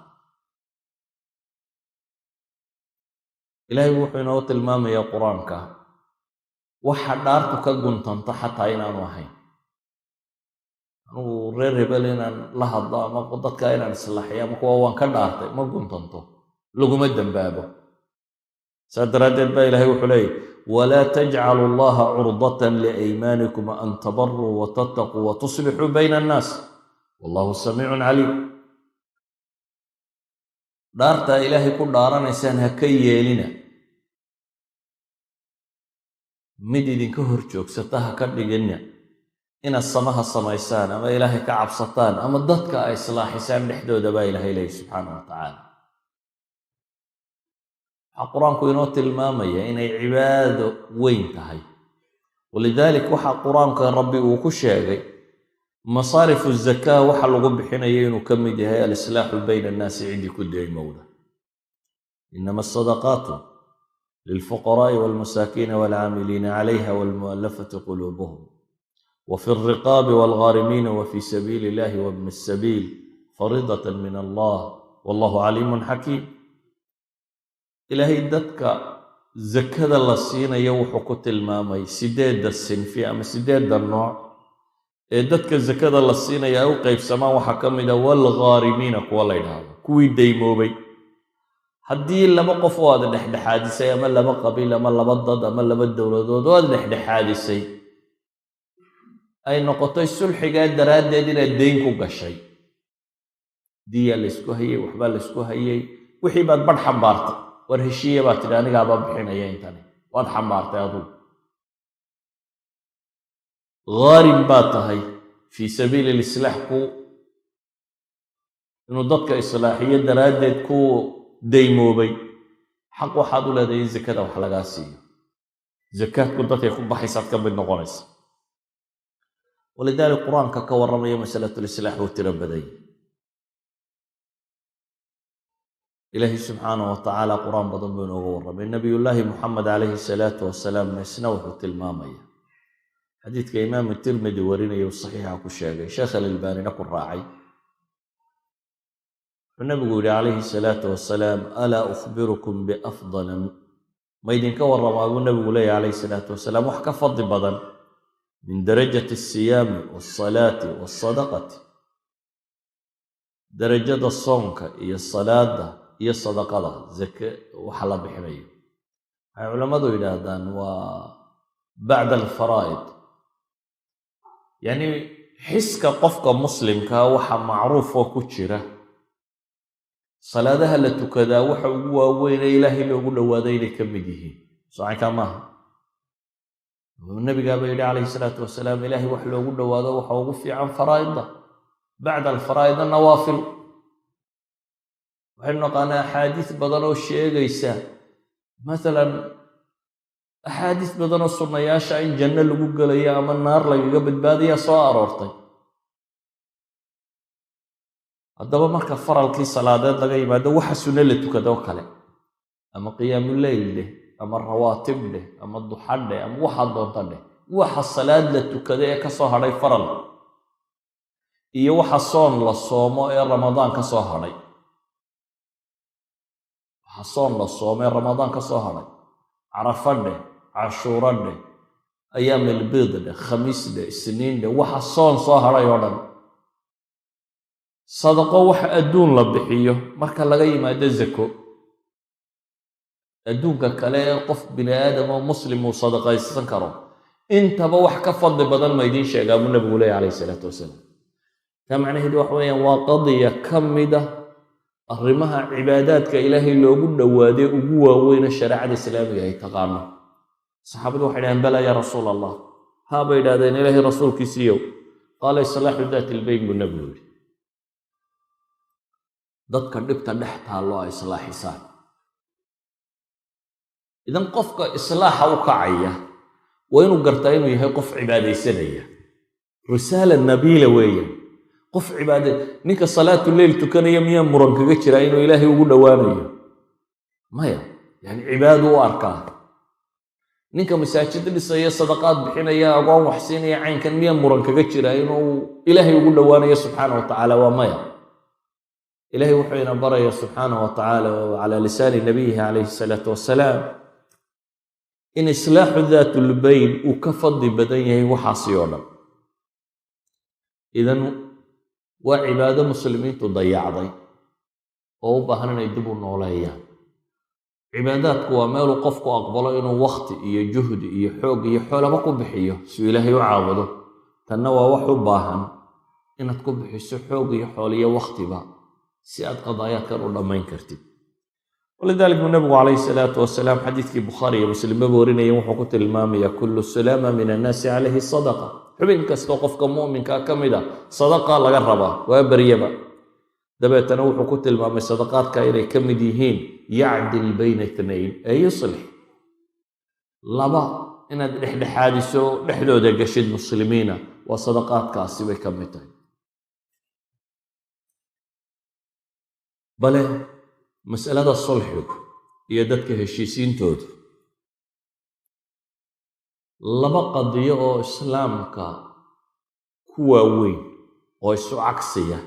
Ilaahay wuxuu inoo tilmaamayaa Qur-aanka waxa dhaartu ka guntanto xataa inaanu ahayn anugu reer hebel inaan la hadlo ama dadka inaan islaaxiyo ama kuwa waan ka dhaartay, ma guntanto, laguma dambaabo. Saa daraaddeed baa Ilahay wuxuu leeyahy walaa tajcalu allaha curdatan liaymaanikum an tabaruu watattaquu watuslixuu bayna annaas wallahu samiicun caliim. Dhaartaa Ilaahay ku dhaaranaysaan ha ka yeelina mid idinka hor joogsata, ha ka dhigina inaad samaha samaysaan ama Ilaahay ka cabsataan ama dadka ay islaaxisaan dhexdooda baa Ilaahay leeyahy subxaana wa tacaala. Waxaa Qur-aanku inoo tilmaamaya inay cibaado weyn tahay. Walidaalik waxaa Qur-aanka Rabbi uu ku sheegay masaarifu zakaa waxa lagu bixinayo inuu ka mid yahay alislaaxu bayna annaasi ciddii ku deymowda. Inama asadaqaatu lilfuqaraa'i walmasaakiina walcaamiliina calayha walmu'allafati quluubuhum wafi alriqaabi walghaarimiina wafi sabiili illahi wabni asabiil fariidatan min allah wallahu caliimun xakiim. Ilaahay dadka zakada la siinayo wuxuu ku tilmaamay 8 sinfi ama 8 nooc ee dadka zakada la siinaya ay u qaybsamaan. Waxaa ka mid a walghaarimiina kuwa la yidhaahdo, kuwii daymoobay. Haddii laba qof oo aad dhexdhexaadisay ama laba qabiil ama laba dad ama laba dowladood oo aad dhexdhexaadisay ay noqotay sulxigaa daraaddeed inaad dayn ku gashay, diyaa laysku hayey, waxbaa laysku hayey, wixii baad badh xambaartay, war heshiiya baad tidhi anigaabaa bixinaya intani, waad xambaartay adugu, khaarim baad tahay fii sabiili lislaax, ku inuu dadka islaaxiyo daraaddeed ku daymoobay, xaq waxaad u leedahay in zakada wax lagaa siiyo. Zakaadku dadkay ku baxaysaad ka mid noqonaysa. Walidalik Qur-aanka ka warramaya masalatulislaax wuu tiro badany. Ilaahay subxaana wa tacaala Qur-aan badan buu inooga warramay. Nabiyullaahi Muxamed calayhi salaatu wasalaamna isna wuxuu tilmaamaya xadiidka Imaamu Tirmidi warinaya uu saxiixa ku sheegay, Sheekh Alalbaanina ku raacay. Wuxuu Nabigu yihi calayhi salaatu wasalaam: "Alaa ukhbirukum biafdal?" Ma idinka warramaa, buu Nabigu leeyahy calayhi salaatu wasalaam, wax ka fadli badan min darajati alsiyaami walsalaati walsadaqati, darajada soonka iyo salaada iyo sadaqada, zake waxa la bixinayo? Waxay culammadu yidhaahdaan waa bacda alfaraa'id, yacni xiska qofka muslimkaa waxa macruufoo ku jira salaadaha la tukadaa waxa ugu waaweyn ee Ilaahay loogu dhowaaday inay ka mid yihiin. Socankaa maaha? Nabigaaba yidhi calayhi salaatu wasalaam: Ilaahay wax loogu dhowaado waxa ugu fiican faraa'ida, bacda alfaraa'id annawaafil. Waxaynu naqaanaa axaadiis badan oo sheegaysa, masalan axaadiis badan oo sunnayaasha in janno lagu gelayo ama naar lagaga badbaadaya soo aroortay. Haddaba marka faralkii salaadeed laga yimaado, waxa sunno la tukadoo kale, amaqiyaamuleyl dheh, ama rawaatib dheh, ama duxa dheh, ama waxaa doonta dheh, waxa salaad la tukada ee ka soo hadhay faral, iyo waxa soon la soomo ee Ramadaan ka soo hadhay, waxa soon la soomo ee Ramadaan ka soo hadhay, Carafo dheh, Cashuuro dheh, ayaamilbiid dheh, Khamiis dheh, Isniin dheh, waxa soon soo hadhay oo dhan, sadaqo, waxa adduun la bixiyo marka laga yimaado zako, adduunka kale ee qof bini aadam oo muslim uu sadaqaysan karo, intaba wax ka fadli badan ma idiin sheegaa, buu Nabigu leeyahy calayhi salaatu wasalaam. Taa macnaheedu waxa weeyaan waa qadiya ka mida arrimaha cibaadaadka Ilaahay loogu dhowaaday ugu waaweyne shareecada islaamiga ay taqaano. Saxaabadu waxay dhahdeen: "Bala yaa Rasuul Allah." Haa, bay idhahdeen, Ilaahay rasuulkiisiiyow. "Qaala: islaaxu daati ilbeyn," buu Nabigu yidhi, dadka dhibta dhex taallo a islaaxisaan. Idan qofka islaaxa u kacaya waa inuu gartaa inuu yahay qof cibaadaysanaya. Risaala nabiila weeyaan. Qof cibaade, ninka salaatu leyl tukanaya, miyaa muran kaga jiraa inuu Ilaahay ugu dhowaanayo? Maya, yani cibaadu u arkaa. Ninka masaajid dhisaya, sadaqaad bixinaya, agoon wax siinaya, caynkan, miyaa muran kaga jiraa inuu Ilaahay ugu dhowaanayo subxaana wa tacaala? Waa maya. Ilahay wuxuu ina baraya subxaana wa tacaala calaa lisaani nabiyihi calayhi salaatu wasalaam in islaaxu daatulbayn uu ka fadli badan yahay waxaasi oo dhan. Idan waa cibaado muslimiintu dayacday oo u baahan inay dib u nooleeyaan. Cibaadaadku waa meeluu qofku aqbalo inuu wakhti iyo juhdi iyo xoog iyo xoolaba ku bixiyo siuu Ilaahay u caabudo. Tanna waa wax u baahan inaad ku bixiso xoog iyo xool iyo wakhtiba si aad qadaayaadkan u dhammayn kartid. Walidalik buu Nabigu calayhi salaatu wasalaam, xadiidkii Bukhaari iyo Muslimbaba warinayeen, wuxuu ku tilmaamayaa: "Kullu sulaama min annaasi calayhi sadaqa." Xubin kastoo qofka mu'minkaa ka mid a sadaqa laga rabaa waa beryaba. Dabeetana wuxuu ku tilmaamay sadaqaadka inay ka mid yihiin yacdil bayna itnayn ee yuslix, laba inaad dhexdhexaadiso, dhexdooda gashid muslimiina, waa sadaqaadkaasi bay ka mid tahay. Bale masalada sulxigu iyo dadka heshiisiintoodu laba qadiyo oo islaamka ku waaweyn oo isu cagsiya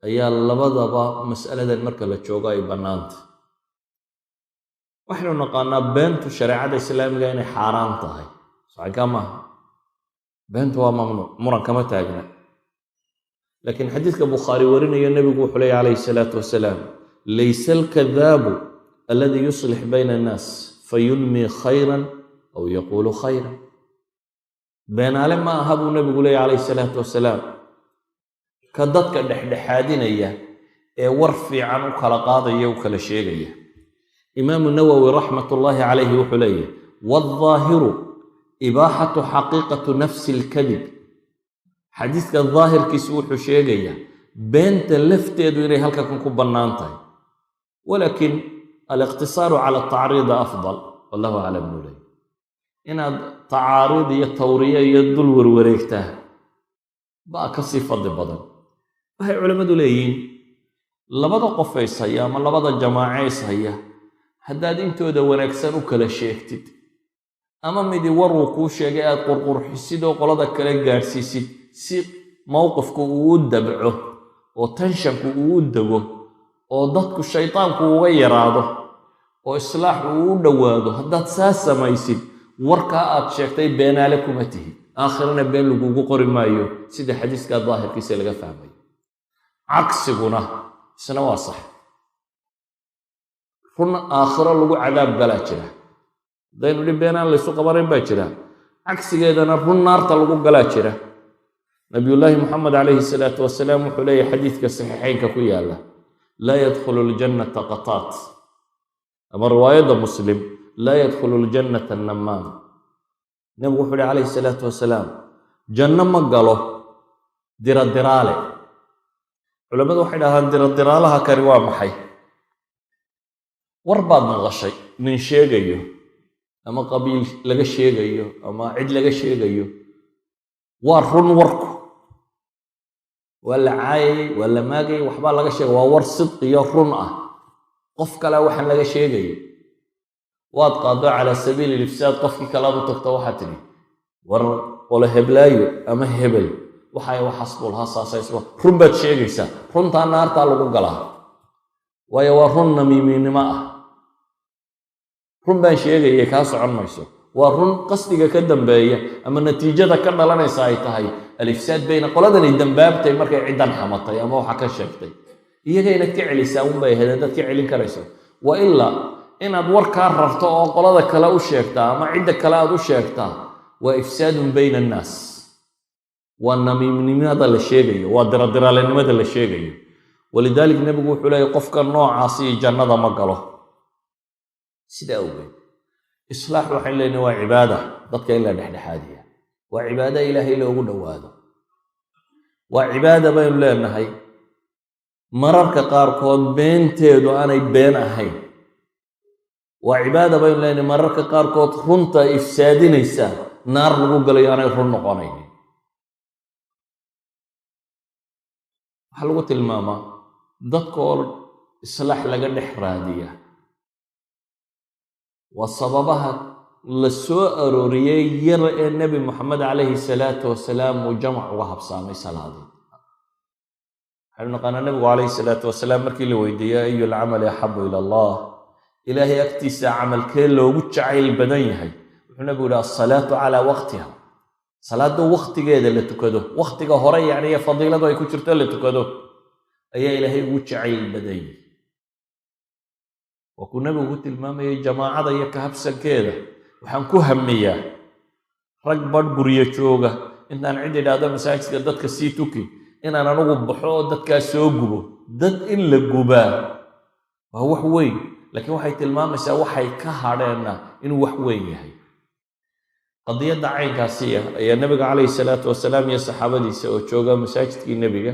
ayaa labadaba mas'aladan marka la joogo ay bannaanta. Waxaynu naqaanaa beentu shareecada islaamiga inay xaaraan tahay. Socankaa maaha? Beentu waa mamnuuc, muran kama taagna. Laakiin xadiidka Bukhaari warinayo, Nebigu wuxuu leeya calayhi salaatu wasalaam: "Laysa alkadaabu alladii yuslix bayna annaas fayulmii khayran aw yaquulu khayran." Beenaale ma aha, buu Nebigu leeya calayhi salaatu wasalaam, ka dadka dhexdhexaadinaya ee war fiican u kala qaadaya, u kala sheegaya. Imaamu Nawowi raxmat ullaahi calayhi wuxuu leeyahy: "Waaldaahiru ibaaxatu xaqiiqatu nafsi alkadib." Xadiidka daahirkiisu wuxuu sheegayaa beenta lafteedu inay halka kan ku bannaan tahay, walaakin aliqtisaaru cala atacriidi afdal, wallahu aclam, buu leeyahy. Inaad tacaariid iyo tawriye iyo dul werwareegtaa baa ka sii fadli badan. Waxay culammadu leeyihiin, labada qof is haya ama labada jamaace is haya, haddaad intooda wanaagsan u kala sheegtid, ama midi war uu kuu sheegay aad qurqurxisid oo qolada kale gaadhsiisid si mowqifku uu u dabco, Oo tension-ku uu u dego, oo dadku shaydaanku uga yaraado, oo islaaxu uu u dhowaado, haddaad saa samaysid, warkaa aad sheegtay beenaale kuma tihid, aakhirana been lagugu qori maayo, sida xadiiskaa daahirkiisa laga fahmayo. Cagsiguna isna waa sax. Run aakhiro lagu cadaab galaa jira, haddaynu dhi beenaan laysu qabanayn baa jira. Cagsigeedana run naarta lagu galaa jira. Nabiyullaahi Moxamed calayhi salaatu wasalaam wuxuu leeyahy, xadiiska saxiixeynka ku yaala, "Laa yadkhulu ljannata qataat", ama riwaayadda Muslim, "Laa yadkhulu ljannata namaam". Nebigu wuxuu uhi calayhi salaatu wasalaam, janno ma galo diradiraale. Culammadu waxay dhahdaan, diradiraalaha kani waa maxay? War baad maqashay nin sheegayo, ama qabiil laga sheegayo, ama cid laga sheegayo. Waa run warku, waa la caayayey, waa la maagayay, waxbaa laga sheegay, waa war sidqiyo run ah. Qof kale waxaan laga sheegayay waad qaaddo, calaa sabiili ilifsaad qofkii kalaad u tagto, waxaad tidhi, "War qole heblaayo ama hebel waxay waxaas buu lahaa, saasaysba." Run baad sheegaysaa, runtaa naartaa lagu galaa, waayo waa run namiiminimo ah. Run baan sheegayay kaa socon mayso. Waa run qasdiga ka dambeeya ama natiijada ka dhalanaysa ay tahay alifsaad bayna qoladanay dambaabtay markay ciddan xamatay ama waxa ka sheegtay. Iyaga inaad ka celisaa unbay ahayd haddaad ka celin karayso. Wa ilaa inaad warkaa rarto oo qolada kale u sheegtaa ama cidda kale aad u sheegtaa waa ifsaadun bayna annaas, waa namiimnimada la sheegayo, waa diradiraalenimada la sheegayo. Walidaalik nebigu wuxuu leeyahy, qofka noocaasi jannada ma galo. Sida awgeed islaax waxayn leenahay waa cibaada. Dadka in la dhexdhexaadiya waa cibaado Ilaahay loogu dhowaado, waa cibaada baynu leenahay. Mararka qaarkood beenteedu aanay been ahayn waa cibaada baynu leenahay. Mararka qaarkood runta ifsaadinaysa naar lagu galayo aanay run noqonaynin. Waxaa lagu tilmaamaa dadkoo islaax laga dhex raadiya waa sababaha la soo arooriyey yar ee Nebi Moxamed calayhi salaatu wasalaam uu jamac uga habsaamay salaadeed. Waxaynu naqaanaa nebigu calayhi salaatu wasalaam markii la weydiiyey, "Ayu alcamali axabu ila Allah?", Ilaahay agtiisa camalkee loogu jacayl badan yahay, wuxuu nebigu yihi, "Alsalaatu calaa waqtiha", salaadda waktigeeda la tukado, waktiga hore yacni iyo fadiiladu ay ku jirto la tukado ayaa Ilaahay ugu jacayl badan yahay. Waa kuu nebigu ku tilmaamayay jamaacada iyo kahabsankeeda, "Waxaan ku hamiyaa rag badh guryo jooga intaan cid idhaahdo masaajidka dadka sii tuki, inaan anigu baxo oo dadkaa soo gubo." Dad in la gubaa waa wax weyn, laakiin waxay tilmaamaysaa waxay ka hadheenna inuu wax weyn yahay. Qadiyadda caynkaasi ah ayaa nebiga calayhi salaatu wasalaam iyo saxaabadiisa oo jooga masaajidkii nebiga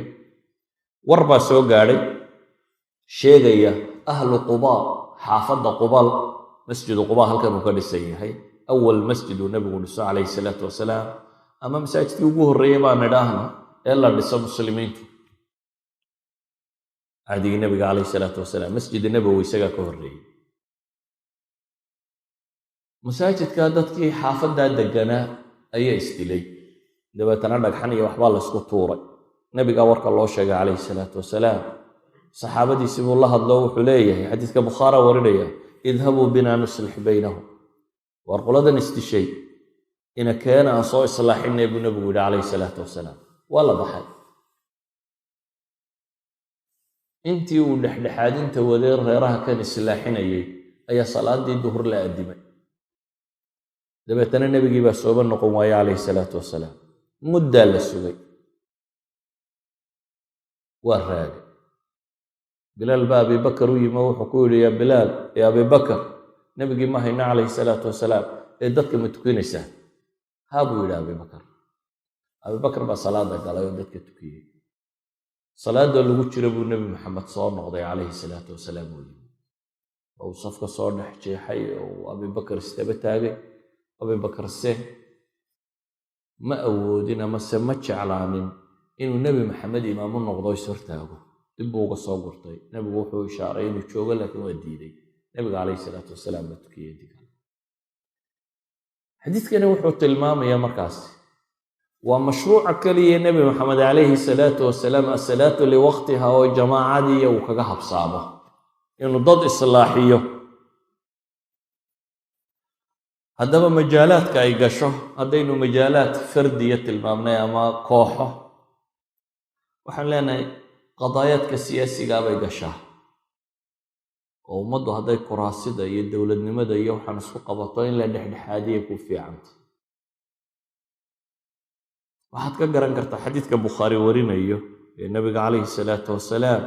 war baa soo gaadhay sheegaya ahlu Qubaa, xaafadda Qubal. Masjidu Qubaa halkan uu ka dhisan yahay, awal masjid uu nebigu dhiso calayhi salaatu wasalaam, ama masaajidkii ugu horreeyey baan idhaahno ee la dhiso muslimiintu cahdigii nebiga calayhi salaatu wasalaam. Masjid Nabowi isagaa ka horreeyey. Masaajidka dadkii xaafaddaa deganaa ayaa isdilay, dabeetana dhagxan iyo waxbaa laysku tuuray. Nebigaa warka loo sheegay calayhi salaatu wasalaam. Saxaabadiisii buu la hadlo, wuxuu leeyahay, xadiiska Bukhaara warinaya, "Idhabuu binaa nuslix baynahum." Waar qoladan isdishay ina keena, aan soo islaaxinay, buu nebigu yidhi calayhi salaatu wasalaam. Waa la baxay. Intii uu dhexdhexaadinta waday, reeraha kan islaaxinayay, ayaa salaadii duhur la addimay. Dabeetana nebigii baa sooba noqon waayey calayhi salaatu wasalaam. Muddaa la sugay, waa raagay. Bilaal baa Abibakar u yimi oo wuxuu ku yidhi, "Yaa Bilaal, yaa Abibakar, nebigii ma hayno calayhi salaatu wasalaam, ee dadka ma tukinaysaa?" "Haa," buu yidhi Abibakar. Abibakar baa salaada galay oo dadka tukiyey. Salaadoo lagu jiro buu Nebi Maxamed soo noqday calayhi salaatu wasalaam uu yimi, oo uu safka soo dhex jeexay oo uu Abibakar istaba taagay. Abibakar se ma awoodin amase ma jeclaanin inuu Nebi Maxamed imaamu noqdo is hortaago. Dib buu uga soo gurtay. Nebigu wuxuu ishaaray inuu joogo, laakiin waa diiday. Nebiga calayhi salaatu wasalaam baa tukiyey intii kale. Xadiidkani wuxuu tilmaamayaa markaas Waa mashruuca keliya Nebi Maxamed calayhi salaatu wasalaam asalaatu liwaqtiha oo jamaacadiiya uu kaga habsaamo inuu dad islaaxiyo. Haddaba majaalaadka ay gasho, haddaynu majaalaad fardiya tilmaamnay ama kooxo, waxaan leenahay qadaayaadka siyaasigaa bay gashaa, oo ummaddu hadday kuraasida iyo dowladnimada iyo waxaan isku qabato in la dhexdhexaadiya ku fiicanta. Waxaad ka garan kartaa xadiidka Bukhaari warinayo ee nabiga calayhi salaatu wasalaam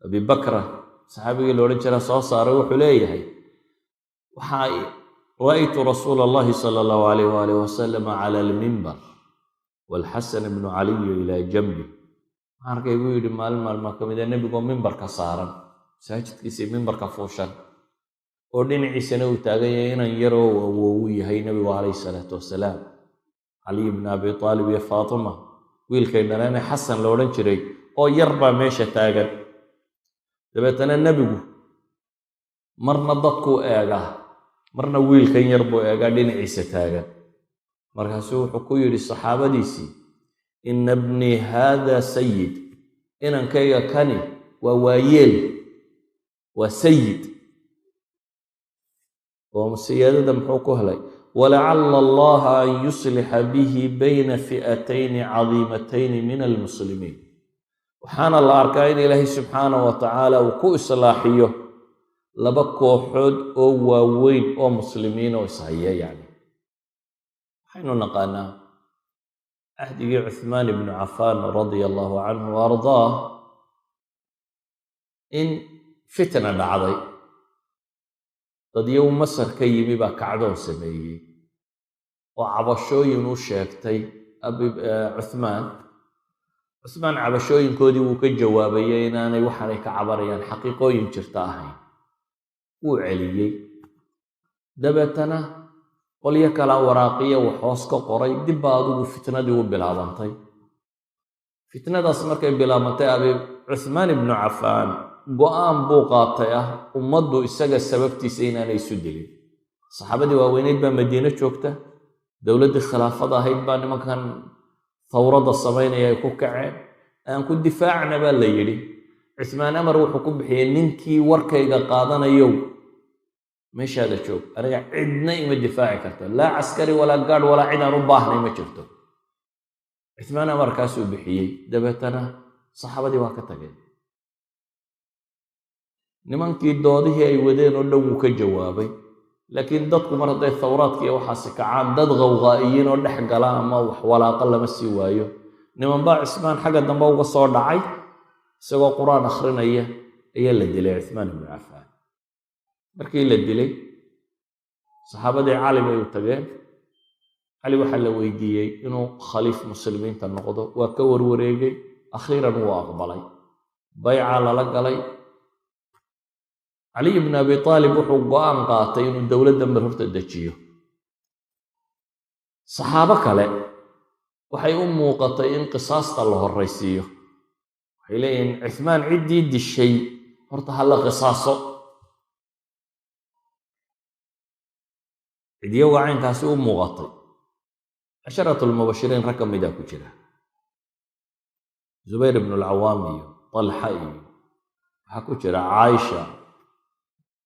Abi Bakra, saxaabigii la odhan jira, soo saaray. Wuxuu leeyahay: waxaa ra'aytu rasuula Allahi sala Allahu alayh waalih wasalam cala almimbar waalxasan ibnu Caliyu ilaa janbi. Waxaan arkay, buu yidhi, maalin maalmaa ka mid a nebigoo mimbarka saaran masaajidkiisii, mimbarka fuushan, oo dhinaciisana uu taagan yahay inan yaroo uu awoowu yahay nebigu calayhi salaatu wasalaam, Caliy ibn Abi Aalib iyo Faatima wiilkay dhaleene Xasan la odhan jiray oo yar baa meesha taagan. Dabeetana nebigu marna dadkuu eegaa, marna wiilkan yar buu eegaa dhinaciisa taagan. Markaasuu wuxuu ku yidhi saxaabadiisii: "Ina bnii haada sayid," inankayga kani waa waayeel, waa sayid. Oo siyaadada muxuu ku helay? "Walacala Allaha an yuslixa bihi bayna fi'atayni cadiimatayni min almuslimiin." Waxaana la arkaa in Ilaahay subxaanah wa tacaala uu ku islaaxiyo laba kooxood oo waaweyn oo muslimiin oo ishaya. Yacni waxaynu naqaanaa cahdigii Cuthmaan ibnu Cafaan radia Allahu canhu wa ardaah in fitna dhacday. Dadyow Masar ka yimi baa kacdoon sameeyey oo cabashooyin u sheegtay abi Cuthmaan. Cuthmaan cabashooyinkoodii wuu ka jawaabayay inaanay waxaanay ka cabanayaan xaqiiqooyin jirta ahayn, wuu celiyey. Dabeetana qolyo kalaa waraaqiya wax hoos ka qoray, dib baa adigu fitnadii u bilaabantay. Fitnadaas markay bilaabantay, abi Cuthmaan ibnu Cafaan go'aan buu qaatay ah ummaddu isaga sababtiisa inaanay isu dilin. Saxaabadii waaweyneyd baa Madiine joogta, dowladdii khilaafada ahayd baa nimankan thawradda samaynaya ay ku kaceen. Aan ku difaacna baa la yidhi. Cuthmaan amar wuxuu ku bixiyey: ninkii warkayga qaadanayow, meeshaada joog, aniga cidna ima difaaci karto, laa caskari walaa gaadh walaa cid aan u baahnay ma jirto. Cuthmaan amarkaasuu bixiyey. Dabeetana saxaabadii waa ka tageen. Nimankii doodihii ay wadeen oo dhan wuu ka jawaabay, laakiin dadku mar hadday thawraadka iyo waxaasi kacaan, dad qawqaa'iyiin oo dhex gala ama wax walaaqa lama sii waayo. Nimanbaa Cismaan xagga dambe uga soo dhacay isagoo Qur-aan akhrinaya ayaa la dilay. Cuthmaan ibnu Cafaan markii la dilay, saxaabadii Cali bay u tageen. Cali waxaa la weydiiyey inuu khaliif muslimiinta noqdo. Waa ka warwareegay, akhiiran wuu aqbalay, bayca lala galay. Caliy ibn Abi Aalib wuxuu go'aan qaatay inuu dowladdan bal horta dejiyo. Saxaabo kale waxay u muuqatay in qisaasta la horraysiiyo. Waxay leeyihiin Cuthmaan ciddii dishay horta ha la qisaaso. Cidyaga caynkaasi u muuqatay, casharatulmubashiriin rag ka mida ku jira, Zubayr ibnu Alcawaam iyo Talxa iyo waxaa ku jira Caaisha,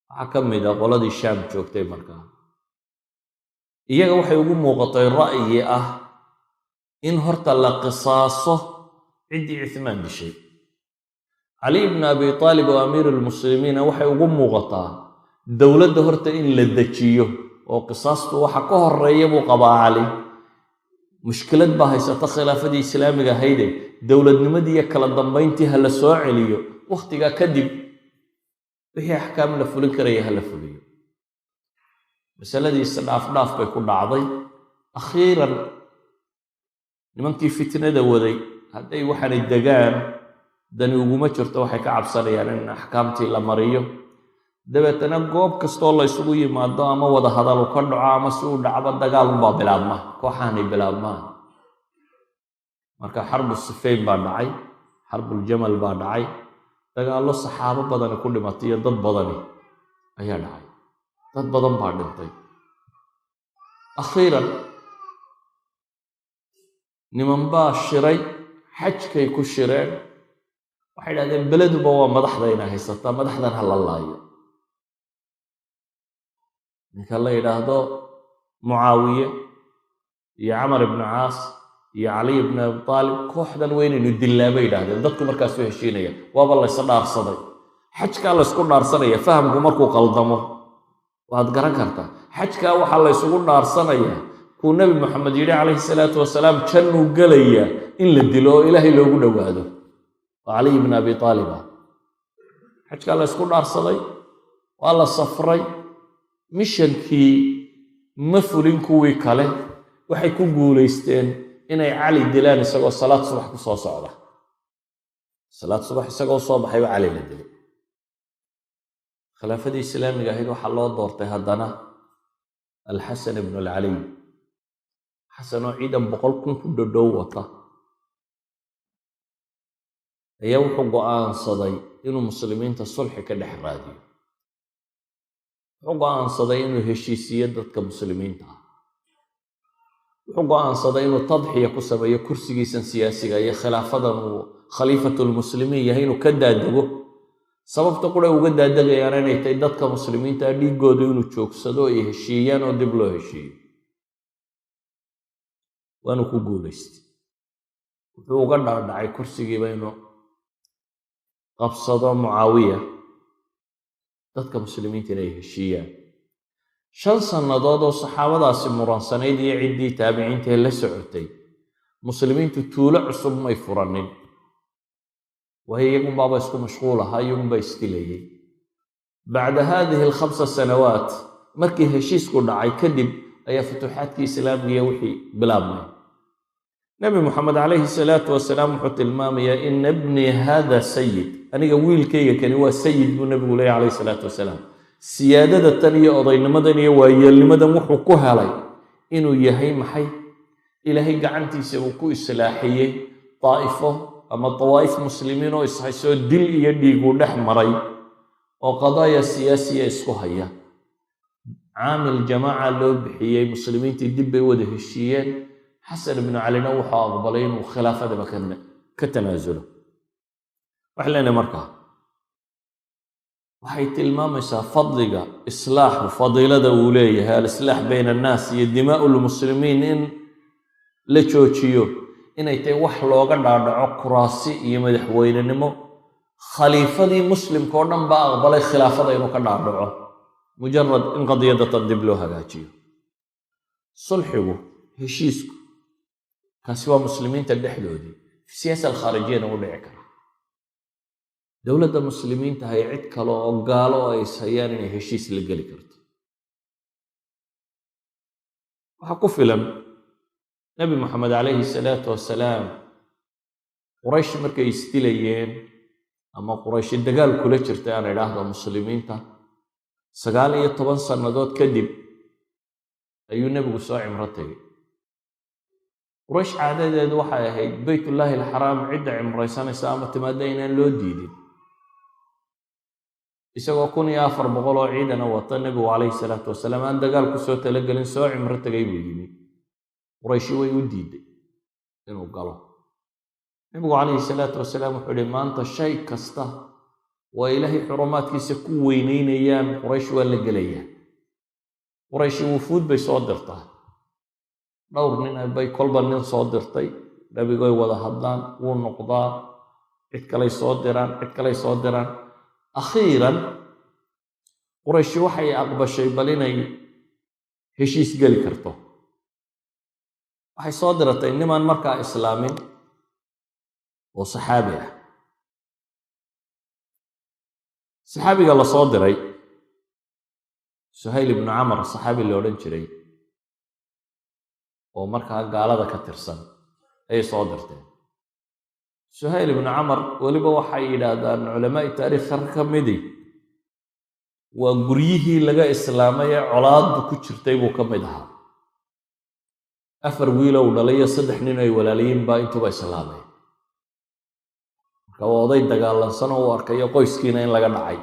waxaa ka mid a qoladii Shaam joogtay. Markaa iyaga waxay ugu muuqatay ra'yi ah in horta la qisaaso ciddii Cuthmaan dishay. Cali ibnu Abi Aalib oo amiir almuslimiina waxay ugu muuqataa dowladda horta in la dejiyo oo qisaastu waxa ka horeeya buu qabaa. Cali mushkilad baa haysata khilaafadii islaamiga ahayde, dowladnimadii iyo kala dambayntii ha la soo celiyo, wakhtigaa kadib wixii axkaam la fulin karaya ha la fuliyo. Masaladii isdhaafdhaaf bay ku dhacday. Akhiiran nimankii fitnada waday hadday waxaanay degaan dani uguma jirto, waxay ka cabsanayaan in axkaamtii la mariyo. Dabeetana goob kastoo la isugu yimaado ama wada hadalu ka dhaco ama si uu dhacbo, dagaalunbaa bilaabma, kooxaanay bilaabmaan. Marka xarbu Sifeyn baa dhacay, xarbuljamal baa dhacay, dagaallo saxaabo badani ku dhimatay iyo dad badani ayaa dhacay, dad badan baa dhintay. Akhiiran Niman baa shiray, xajkay ku shireen. Waxay idhahdeen, beleduba waa madaxdayna haysataa, madaxdan ha la laayo. Ninka la yidhaahdo Mucaawiye iyo Camar ibnu Caas iyo Caliy ibnu Abi Taalib, kooxdan weynaynu dillaa, bay yidhahdeen. Dadku markaasuu heshiinaya, waaba laysa dhaarsaday, xajkaa laysku dhaarsanaya. Fahamku markuu qaldamo waad garan kartaa. Xajkaa waxaa laysugu dhaarsanayaa kuu Nebi Moxamed yidhi calayhi salaatu wasalaam jannuu gelayaa in la dilo oo Ilaahay loogu dhowaado, oo Caliy ibn Abi Taalib ah. Xajkaa laysku dhaarsaday, waa la safray. Mishankii ma fulin. Kuwii kale waxay ku guulaysteen inay Cali dilaan isagoo salaad subax ku soo socda. Salaad subax isagoo soo baxayba Cali la dilay. Khilaafadii islaamiga ahayd waxaa loo doortay haddana Alxasan ibnu Alcaliy. Xasan oo ciidan 100,000 ku dhodhow wata ayaa wuxuu go'aansaday inuu muslimiinta sulxi ka dhex raadiyo. Wuxuu go'aansaday inuu heshiisiiyo dadka muslimiinta ah. Wuxuu go'aansaday inuu tadxiya ku sameeyo kursigiisan siyaasiga iyo khilaafadan uu khaliifatulmuslimiin yahay inuu ka daadego. Sababta qura uga daadegayaan inay tahay dadka muslimiinta dhiiggoodu inuu joogsado, ay heshiiyaan oo dib loo heshiiyo. Waanu ku guulaystay. Wuxuu uga dhaadhacay kursigiiba inuu qabsado Mucaawiya, dadka muslimiinta inay heshiiyaan. 5 sannadood oo saxaabadaasi muransanayd iyo ciddii taabiciintaee la socotay, muslimiintu tuulo cusub may furanin, waayo iyagunbaaba isku mashquul ahaa, iyagunbaa isdilayay. Bacda haadihi alkhamsa sanawaat, markii heshiisku dhacay kadib, ayaa futuuxaadkii islaamigiya wixii bilaabmay. Nebi Moxamed calayhi salaatu wasalaam wuxuu tilmaamayaa, "Ina bnii hada sayid," aniga wiilkayga kani waa sayid, buu nebigu leeyahy calayhi salaatu wasalaam. Siyaadada tan iyo odaynimadan iyo waayeelnimadan wuxuu ku helay inuu yahay maxay? Ilaahay gacantiisa uu ku islaaxiyey daa'ifo ama dawaa'if muslimiin oo ishaysoo dil iyo dhiiguu dhex maray oo qadaaya siyaasiya isku haya. Caamil jamaaca loo bixiyey, muslimiintii dib bay wada heshiiyeen. Xasan ibnu Calina wuxuu aqbalay inuu khilaafadaba ka tanaasulo. Waxay leenahay markaa, waxay tilmaamaysaa fadliga islaaxu, fadiilada uu leeyahay alislaax bayna annaas iyo dimaa'u lmuslimiin in la joojiyo, inay tahay wax looga dhaadhaco kuraasi iyo madaxweynenimo. Khaliifadii muslimka oo dhan baa aqbalay khilaafada inuu ka dhaadhaco, mujarad in qadiyadatan dib loo hagaajiyo. Sulxigu, heshiisku, kaasi waa muslimiinta dhexdoodii. Siyaasa alkhaarijiyana u dhici kara dowladda muslimiinta hay cid kale oo gaalo oo ay ishayaan inay heshiis la geli karto. Waxaa ku filan Nebi Moxamed calayhi salaatu wasalaam, Quraysh markay isdilayeen ama Qurayshi dagaal kula jirtay, aan idhaahdo, muslimiinta, 19 sannadood kadib ayuu nebigu soo cimro tegey. Quraysh caadadeedu waxay ahayd Beytullaahi alxaraam cidda cimraysanaysa ama timaadda inaan loo diidin. Isagoo 1400 oo ciidana wata nebigu calayhi salaatu wasalaam, aan dagaal ku soo talagelin, soo cimro tegay buu yimi. Qurayshi way u diiday inuu galo. Nebigu calayhi salaatu wasalaam wuxuu ihi, maanta shay kasta waa Ilaahay xurumaadkiisa ku weyneynayaan, Quraysh waa la gelayaa. Qurayshi wufuud bay soo dirtaa, dhowr nin bay kolba nin soo dirtay. Nebigoy wada hadlaan, wuu noqdaa, cid kalay soo diraan, cid kalay soo diraan. Akhiiran Qurayshi waxay aqbashay bal inay heshiis geli karto. Waxay soo diratay nimaan markaa islaamin oo saxaabi ah. Saxaabiga la soo diray, Suhayl ibnu Camar saxaabi la odhan jiray oo markaa gaalada ka tirsan, ayay soo dirteen. Suhayl ibnu Camar weliba waxay yidhaahdaan culamaa'i taariikh kar ka midi, waa guryihii laga islaamay ee colaaddu ku jirtay buu ka mid ahaa. Afar wiilow dhalay iyo saddex nin ay walaalayiin baa intuba islaamay. Marka waa oday dagaalansan oo u arkayo qoyskiina in laga dhacay.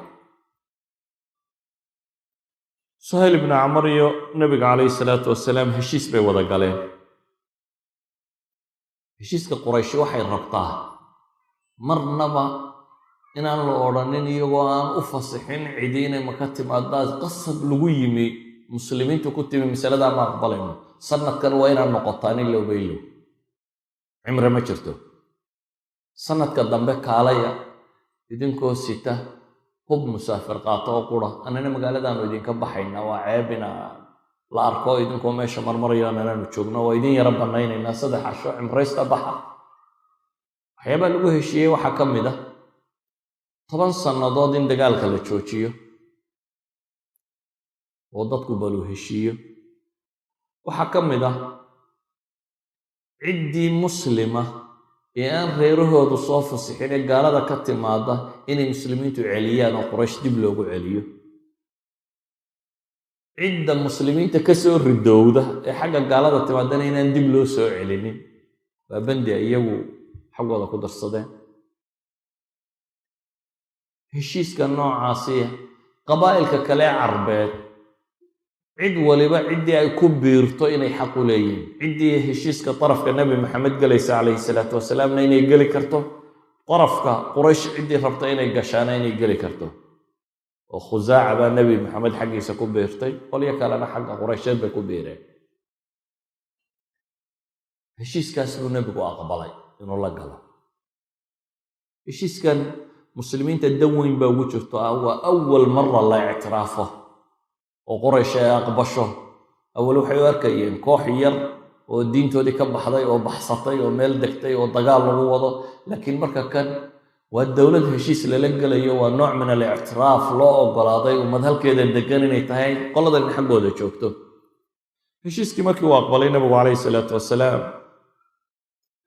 Suhayl ibnu Camar iyo nebiga calayhi salaatu wasalaam heshiis bay wada galeen. Heshiiska Qurayshi waxay rabtaa marnaba inaan la odhanin iyagoo aan u fasixin cidi inay Maka timaadaas qasab lagu yimi, muslimiintu ku timi. Masaladaa ma aqbalayno. Sanadkan waa inaad noqotaan ilowba ilow, cimre ma jirto. Sanadka dambe kaalaya idinkoo sita hub musaafir qaato oo qura, annana magaaladaanu idinka baxaynaa. Waa ceeb ina la arko idinkoo meesha marmarayo annanaanu joogno. Waa idin yaro bannaynaynaa 3 casho, cimraysta, baxa. Waxyaabaa lagu heshiiyey waxaa ka mid ah 10 sannadood in dagaalka la joojiyo oo dadku balu heshiiyo. Waxaa ka mid ah ciddii muslima ee aan reerahoodu soo fasixin ee gaalada ka timaada inay muslimiintu celiyaan oo Quraysh dib loogu celiyo. Cidda muslimiinta ka soo ridowda ee xagga gaalada timaadana inaan dib loo soo celinin. Waa bandi ay iyagu xaggooda ku darsadeen. Heshiiska noocaasiya qabaa'ilka kale ee Carbeed cid waliba ciddii ay ku biirto inay xaq u leeyihin, ciddii heshiiska darafka Nebi Maxamed gelaysa calayhi salaatu wasalaamna inay geli karto, darafka Quraysh ciddii rabta inay gashaana inay geli karto. Oo Khusaaca baa Nebi Maxamed xaggiisa ku biirtay, qolyo kalena xagga Quraysheed bay ku biireen. Heshiiskaas buu nebigu aqbalay inuu la galo. Heshiiskan muslimiinta dan weyn baa ugu jirto. Ah, waa awal mara la ictiraafo oo Quraysh ay aqbasho. Awal waxay u arkayeen koox yar oo diintoodii ka baxday oo baxsatay oo meel degtay oo dagaal lagu wado, laakiin marka kan waa dowlad heshiis lala gelayo. Waa nooc min alictiraaf loo ogolaaday ummad halkeeda degan inay tahay, qoladan xaggooda joogto. Heshiiskii markii uu aqbalay nabigu calayhi salaatu wasalaam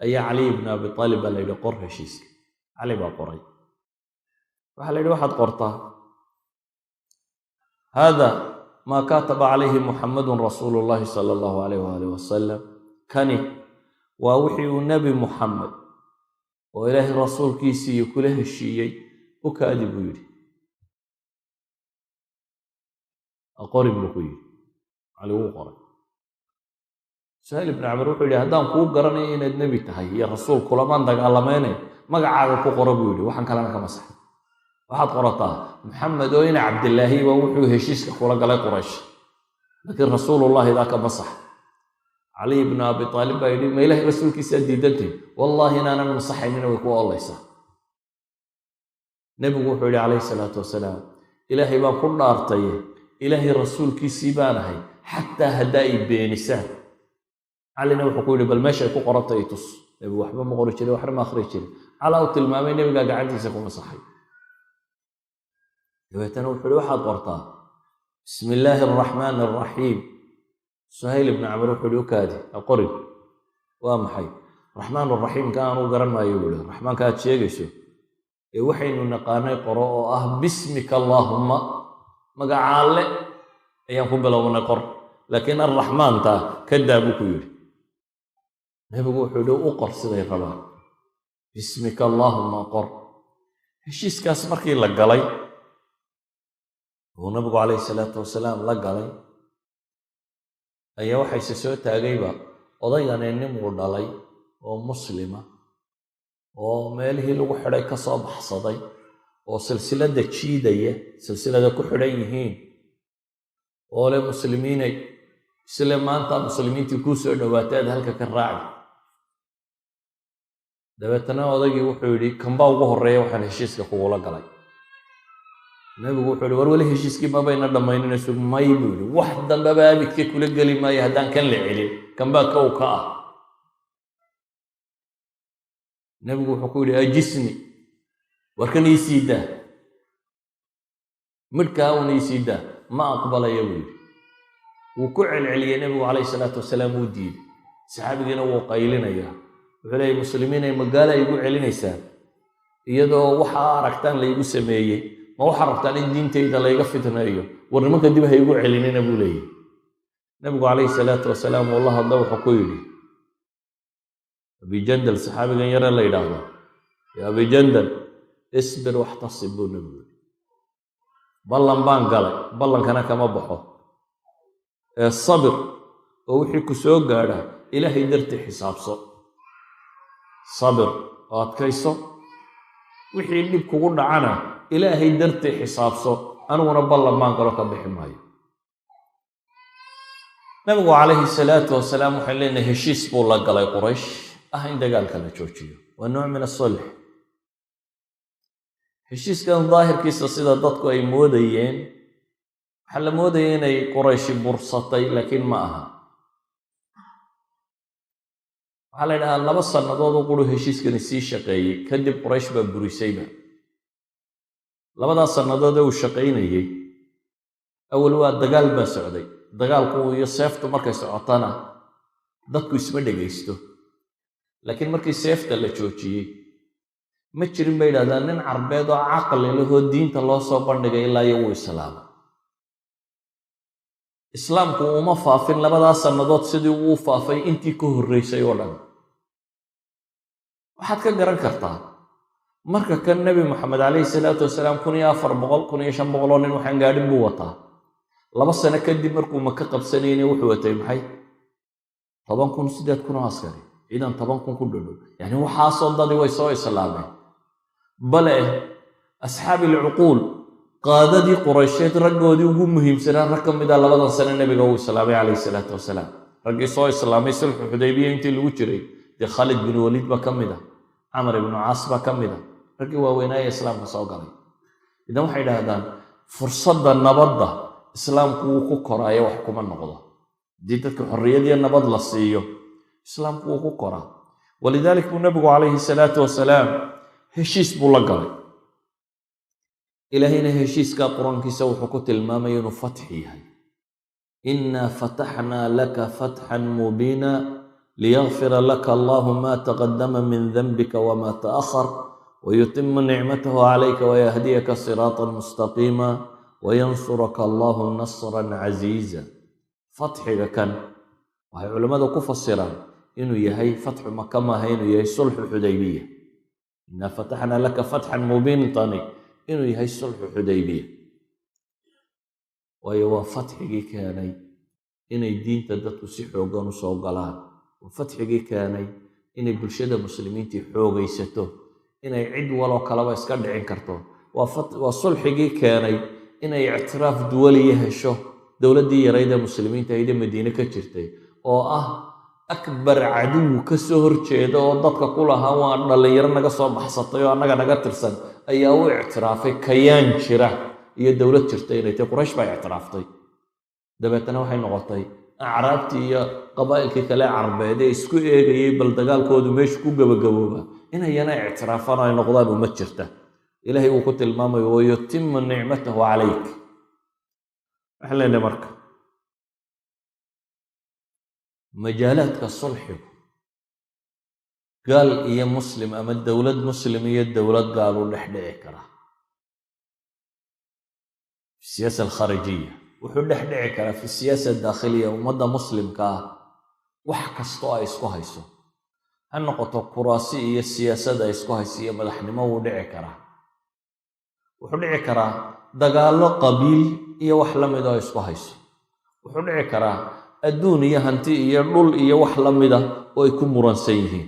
ayaa Caliy ibn Abi Aalib baa la yidhi, "Qor heshiiska." Cali baa qoray. Waxaa la yidhi, "Waxaad qortaa: hada maa kataba calayhi Muxamadun rasuulu llahi sala allahu alayh waalih wasalam." Kani waa wixii uu Nebi Muxamed oo Ilaahay rasuulkiisiiyo kula heshiiyey. U kaadi buu yidhi, aqorin buu ku yidhi. Cali wuu qoray. Suhayl ibnu Camar wuxuu yidhi, "Haddaan kuu garanayo inaad nebi tahay iyo rasuul, kulamaan dagaalamayne magacaaga ku qoro," buu yidhi. "Waxaan kalena ka masax. Waxaad qorataa Maxamed oo ina Cabdilaahi waa wuxuu heshiiska kula galay Quraysh, laakiin rasuulullahi daa ka masax." Caliy ibnu Abi Aalib baa yidhi, "Ma Ilahay rasuulkiisaa diidantahin? Wallaahi inaanan masaxaynina way ku oolaysaa." Nebigu wuxuu yidhi calayhi salaatu wasalaam, "Ilaahay baan ku dhaartaye, Ilaahay rasuulkiisii baanahay xataa haddaa ay beenisaan." Calina wuxuu ku yidhi, "Bal meeshay ku qorantay i tus." Nebigu waxba ma qori jirin, waxna ma akhri jirin. Calaa u tilmaamay, nebigaa gacantiisa ku masaxay. Dabeetana wuxuu yihi, "Waxaad qortaa bismi illaahi araxmaani araxiim." Suhayl ibnu Camar wuxuu yihi, "U kaadi, ha qorin. Waa maxay raxmaan raxiimka? Aanu garan maayo," buu ihi, "raxmaanka aad sheegayso ee waxaynu naqaanay qoro oo ah bismika allaahumma, magaca Alle ayaan ku bilownay qor, laakiin arraxmaanta ka daa," buu ku yidhi. Nebigu wuxuu yihi, "U qor siday rabaan, bismika allaahumma qor." Heshiiskaas markii la galay uu nabigu calayhi salaatu wasalaam la galay ayaa waxayse soo taagayba odaygani nin uu dhalay oo muslima oo meelihii lagu xidhay ka soo baxsaday oo silsiladda jiidaya, silsilada ku xidhan yihiin, oo le, "Muslimiinay, isle maanta muslimiintii kuu soo dhowaatay aad halka ka raacdi." Dabeetana odaygii wuxuu yidhi, "Kanbaa ugu horreeya waxaan heshiiska kugula galay." Nebigu wuxuu yihi, "War, weli heshiiskii mabayna dhammayninayso." "May," buu yidhi, "wax dambeba abidkay kula geli maayo haddaan kan la celin. Kanbaa kow ka ah." Nebigu wuxuu ku yidhi, "Ajisni, war kan ii sii daa, midhkaa un ii sii daa." "Ma aqbalaya," buu yidhi. Wuu ku celceliyey nebigu calayhi salaatu wasalaam, wuu diiday. Saxaabigiina wuu qaylinayaa, wuxuu leeyay, "Muslimiinay, magaala igu celinaysaan iyadoo waxaa aragtaan laygu sameeyey? Ma waxaa rabtaan in diintayda layga fitneeyo? War nimanka dib ha igu celinina," buu leeyahy. Nebigu calayhi salaatu wasalaam uu la hadla, wuxuu ku yidhi Abijandal, saxaabigan yare la yidhaahdo, "Ya Abijandal, isbir waxtasib," buu nebigu yidhi. "Ballan baan galay, ballankana kama baxo ee sabir oo wixii ku soo gaadha Ilaahay dartii xisaabso." Sabir oo adkayso, wixii dhib kugu dhacana Ilaahay dartii xisaabso, aniguna ballan baan galo, ka bixi maayo. Nabigu calayhi salaatu wasalaam waxaan leenahay heshiis buu la galay Quraysh ah in dagaalka la joojiyo. Waa nooc min asulx. Heshiiskan daahirkiisa sida dadku ay moodayeen, waxaa la moodaya inay Qurayshi bursatay, laakiin ma aha. Waxaa la yidhahaa 2 sannadood oo quru heshiiskani sii shaqeeyey, kadib Quraysh baa burisayba. 2daas sannadood ee uu shaqaynayey, awal waa dagaal baa socday. Dagaalku iyo seeftu markay socotana dadku isma dhegaysto, laakiin markii seefta la joojiyey ma jirin bay yidhahdaan nin Carbeed oo caqli lahoo diinta loo soo bandhigay ilaa iyo wuu islaama. Islaamku uma faafin 2daas sannadood sidii uu faafay intii ka horreysay oo dhan. Waxaad ka garan kartaa marka kan Nebi Moxamed calayhi salaatu wasalaam 1400, 1500 oo nin waxaan gaadhin buu wataa. 2 sano kadib markuu Maka qabsanayna wuxuu watay maxay? 10,000, 8,000 oo askari, ciidan 10,000 ku dhodhow. Yacni waxaasoo dadi way soo islaameen. Bale asxaabi alcuquul, qaadadii Quraysheed, raggoodii ugu muhiimsanaa rag ka mid a 2dan sano nebiga uu islaamay calayhi salaatu wasalaam. Raggii soo islaamay sulxu Xudaybiya intii lagu jiray, dee Khaalid bin Waliid baa ka mid ah, Camar ibnu Caas baa ka mid ah, raggii waaweynaaye islaamka soo galay. Idan waxay idhaahdaan fursadda nabadda islaamku wuu ku koraayo, wax kuma noqdo. Haddii dadka xorriyad iyo nabad la siiyo, islaamku wuu ku koraa. Walidaalik buu nebigu calayhi salaatu wasalaam heshiis buu la galay. Ilaahayna heshiiskaa Qur-aankiisa wuxuu ku tilmaamaya inuu fatxi yahay: "Inaa fataxnaa laka fatxan mubiina liyakfira laka Allahu ma taqadama min danbika wama ta'akhar wayutima nicmatahu calayka wayahdiyaka siraatan mustaqiima wayansuraka Allahu nasran casiiza." Fatxiga kan waxay culimmadu ku fasiraan inuu yahay fatxu Maka, maaha, inuu yahay sulxu Xudaybiya. "Inaa fataxnaa laka fatxan mubiintani" inuu yahay sulxu Xudaybiya, waayo waa fatxigii keenay inay diinta dadku si xooggan u soo galaan, waa fatxigii keenay inay bulshada muslimiintii xoogaysato, inay cid waloo kaleba iska dhicin karto, waa sulxigii keenay inay ictiraaf duwaliya hesho dowladdii yarayd ee muslimiinta ahayd ee Madiine ka jirtay, oo ah akbar caduw ka soo horjeeda oo dadka ku lahaa waa dhallinyaro naga soo baxsatay oo annaga naga tirsan, ayaa u ictiraafay kayaan jira iyo dowlad jirta inay tahay. Quraysh baa ictiraaftay. Dabeetana waxay noqotay acraabtii iyo qabaa'ilkii kale Carbeed ee isku eegayey bal dagaalkoodu meeshu ku gabagabooba inayana ictiraafaan oo ay noqdaan ummad jirta. Ilaahay uu ku tilmaamayo "wayutimu nicmatahu calayk". Waxaan leenahay marka majaalaadka sulxigu gaal iyo muslim ama dowlad muslim iyo dowlad gaal u dhex dhici karaa fi siyaasa alkhaarijiya, wuxuu dhex dhici karaa fi siyaasa adaakhiliya. Ummadda muslimka ah wax kastoo ay isku hayso, ha noqoto kuraasi iyo siyaasad ay isku hayso iyo madaxnimo, wuu dhici karaa. Wuxuu dhici karaa dagaallo qabiil iyo wax la mid oo ay isku hayso. Wuxuu dhici karaa adduun iyo hanti iyo dhul iyo wax la mida oo ay ku muransan yihiin.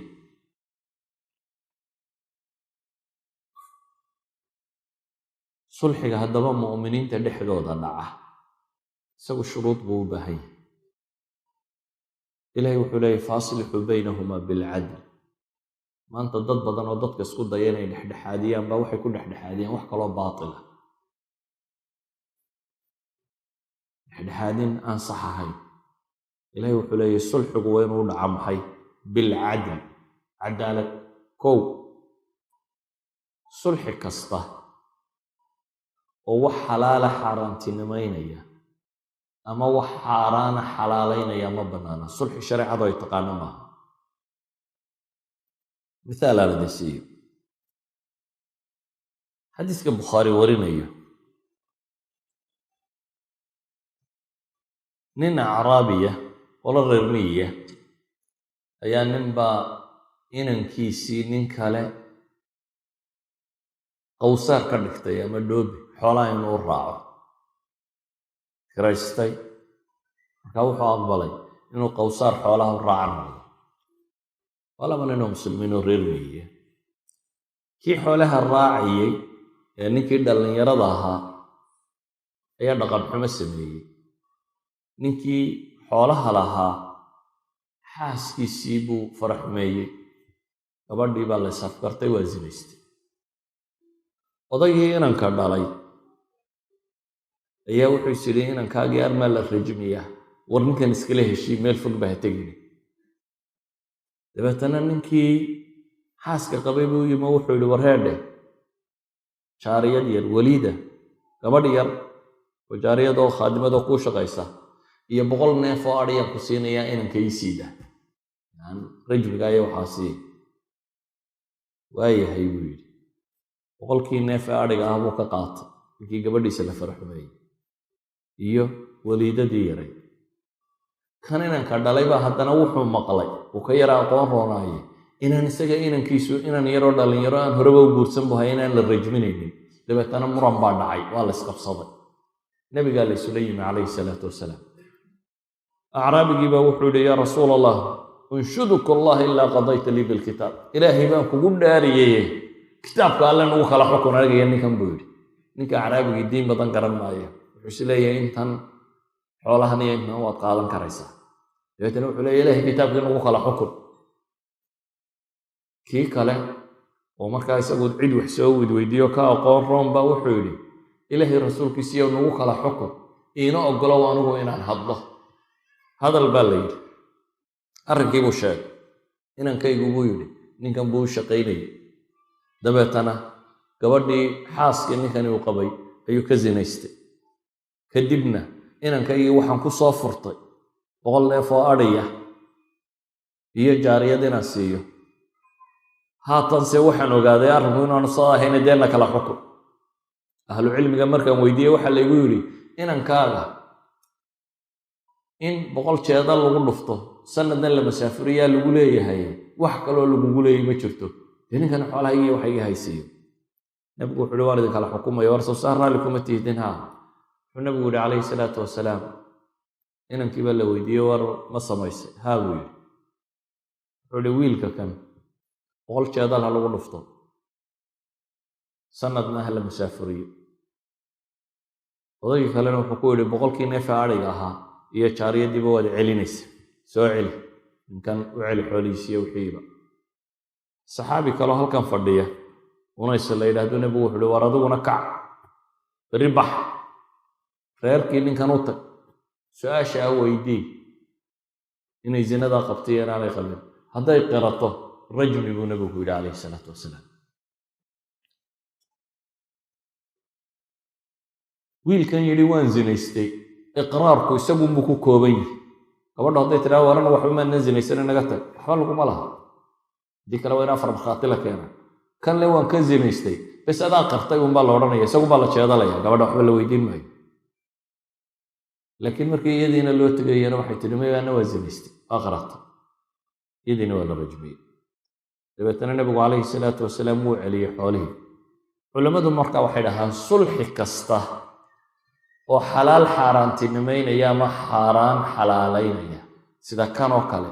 Sulxiga haddaba mu'miniinta dhexdooda dhaca isagu shuruud buu u baahan yahay. Ilahay wuxuu leeyahy: "Faaslixuu baynahumaa bilcadl." Maanta dad badan oo dadka isku daya inay dhexdhexaadiyaan baa waxay ku dhexdhexaadiyaan wax kaloo baatila, dhexdhexaadin aan sax ahayn. Ilahay wuxuu leeyahy sulxigu waa inuu dhaca maxay? Bilcadl, cadaalad. Kow, sulxi kasta oo wax xalaala xaaraantinimaynaya ama wax xaaraana xalaalaynaya ma bannaana. Sulxi shareecadu ay taqaano maaha. Mithaal aan idin siiyo: xadiiska Bukhaari warinayo, nin acraabiya, qolo reer miyiya ayaa ninbaa inankiisii nin kale qawsaar ka dhigtay ama dhoobi, xoolaha inuu raaco kiraystay. Markaa wuxuu aqbalay inuu qawsaar xoolaha u raaca noqdo. Waa laba nin oo muslimiin oo reer miyiya. Kii xoolaha raacayey ee ninkii dhallinyarada ahaa ayaa dhaqan xumo sameeyey. Ninkii xoolaha lahaa xaaskiisii buu faraxumeeyey, gabadhii baa la isafgartay, waa zinaystay. Odaygii inanka dhalay ayaa wuxuu is yidhi, inankaagii armaa la rajmiyaa, war ninkan iskala heshii, meel fog baa ha tegine. Dabeetana ninkii xaaska qabay buu yimi, wuxuu yidhi, war heedhe, jaariyad yar, weliida, gabadh yar oo jaariyad oo khaadimadoo kuu shaqaysa iyo 100 neef oo adhiyaan ku siinayaa, inanka ii siida rajmiga iyo waxaa sii. Waayahay buu yidhi. 100-kii neef ee adhiga ah buu ka qaatay ninkii gabadhiisa la faraxumeeyey iyo weliidadii yaray. Kan inanka dhalay baa haddana wuxuu maqlay, uu ka yara aqoon roonaaye, inaan isaga inankiisu inan yaroo dhallinyaro aan horeba u guursan bu hay inaan la rajminaynin. Dabeetana muran baa dhacay, waa la isqabsaday, nabigaa la isula yimi calayhi salaatu wasalaam. Acraabigii baa wuxuu yihi, yaa rasuul Allah, unshuduka Allah ilaa qadayta lii bilkitaab, ilaahay baan kugu dhaariyeye, kitaabka alle nagu kala xukun aniga ninkan, buu yidhi. Ninka acraabigii diin badan garan maayo, wuxuu is leeyahay intan xoolahan iyo intan waad qaadan karaysaa. Dabeetana wuxuu leeyahy, ilahay kitaabkii nagu kala xukun. Kii kale oo markaa isagu cid wax soo widweydiiyo ka aqoon roon baa wuxuu yidhi, ilaahay rasuulkiisiiyo nagu kala xukun, iina ogolow anigu inaan hadlo. Hadal baa la yidhi. Arrinkii buu sheegay. Inankaygu, buu yidhi, ninkan buu u shaqaynayay, dabeetana gabadhii xaaskii ninkani uu qabay ayuu ka zinaystay. Kadibna inankaygii waxaan ku soo furtay 100 neef oo adhiya iyo jaariyad inaan siiyo. Haatanse waxaan ogaaday arrinku inaanu soo ahayna, deena kala xukun. Ahlu cilmiga markaan weydiiyey, waxaa laygu yidhi, inankaaga in 100 jeeda lagu dhufto, sanadna la masaafuriyaa lagu leeyahay, wax kaloo lagugu leeyay ma jirto. Dee ninkana xoolahaygiiyo waxa iga haysiiyo. Nabigu wuxu uhi, waan idin kala xukumaya, war soo saar raalli kuma tihdin? Haa. Wuxuu nabigu yihi calayhi salaatu wasalaam, inankii baa la weydiiyey, war ma samaysay? Haa, buu yidhi. Wuxuu ihi, wiilka kan 100 jeedal ha lagu dhufto, sanadna ha la masaafuriyo. Odaygii kalena wuxuu ku yidhi, 100-kii neefe adhiga ahaa iyo jaariyaddiiba waad celinaysa, soo celi ninkan, u celi xoolihiisiyo wixiiba. Saxaabi kaloo halkan fadhiya, Unays la yidhaahdo, nebigu wuxu uhi, war adiguna kac, berri bax, reerkii ninkan u tag, su-aasha a weydii inay zinadaa qabtay iyo inaanay qabin. Hadday qirato, rajmi, buu nebigu ku yidhi calayhi salaatu wasalaam. Wiilkan yidhi waan zinaystay, iqraarku isagunbuu ku kooban yahay. Gabadho hadday tidhaha, warana waxba maanan zinaysan, naga tag, waxba laguma laha. Haddii kale waa in afar markhaati la keena. Kan le waan ka zinaystay, bes adaa qartay unbaa la odhanaya, isagunbaa la jeedalaya, gabadha waxba la weydiin maayo. Laakiin markii iyadiina loo tegayana waxay tidhi, may, ana waa zinaystay, waa qaratay, iyadiina waa la rajmiyey. Dabeetana nebigu calayhi salaatu wasalaam wuu celiyey xoolihii. Culammadu marka waxay dhahaan, sulxi kasta oo xalaal xaaraantinimaynaya ama xaaraan xalaalaynaya sida kan oo kale,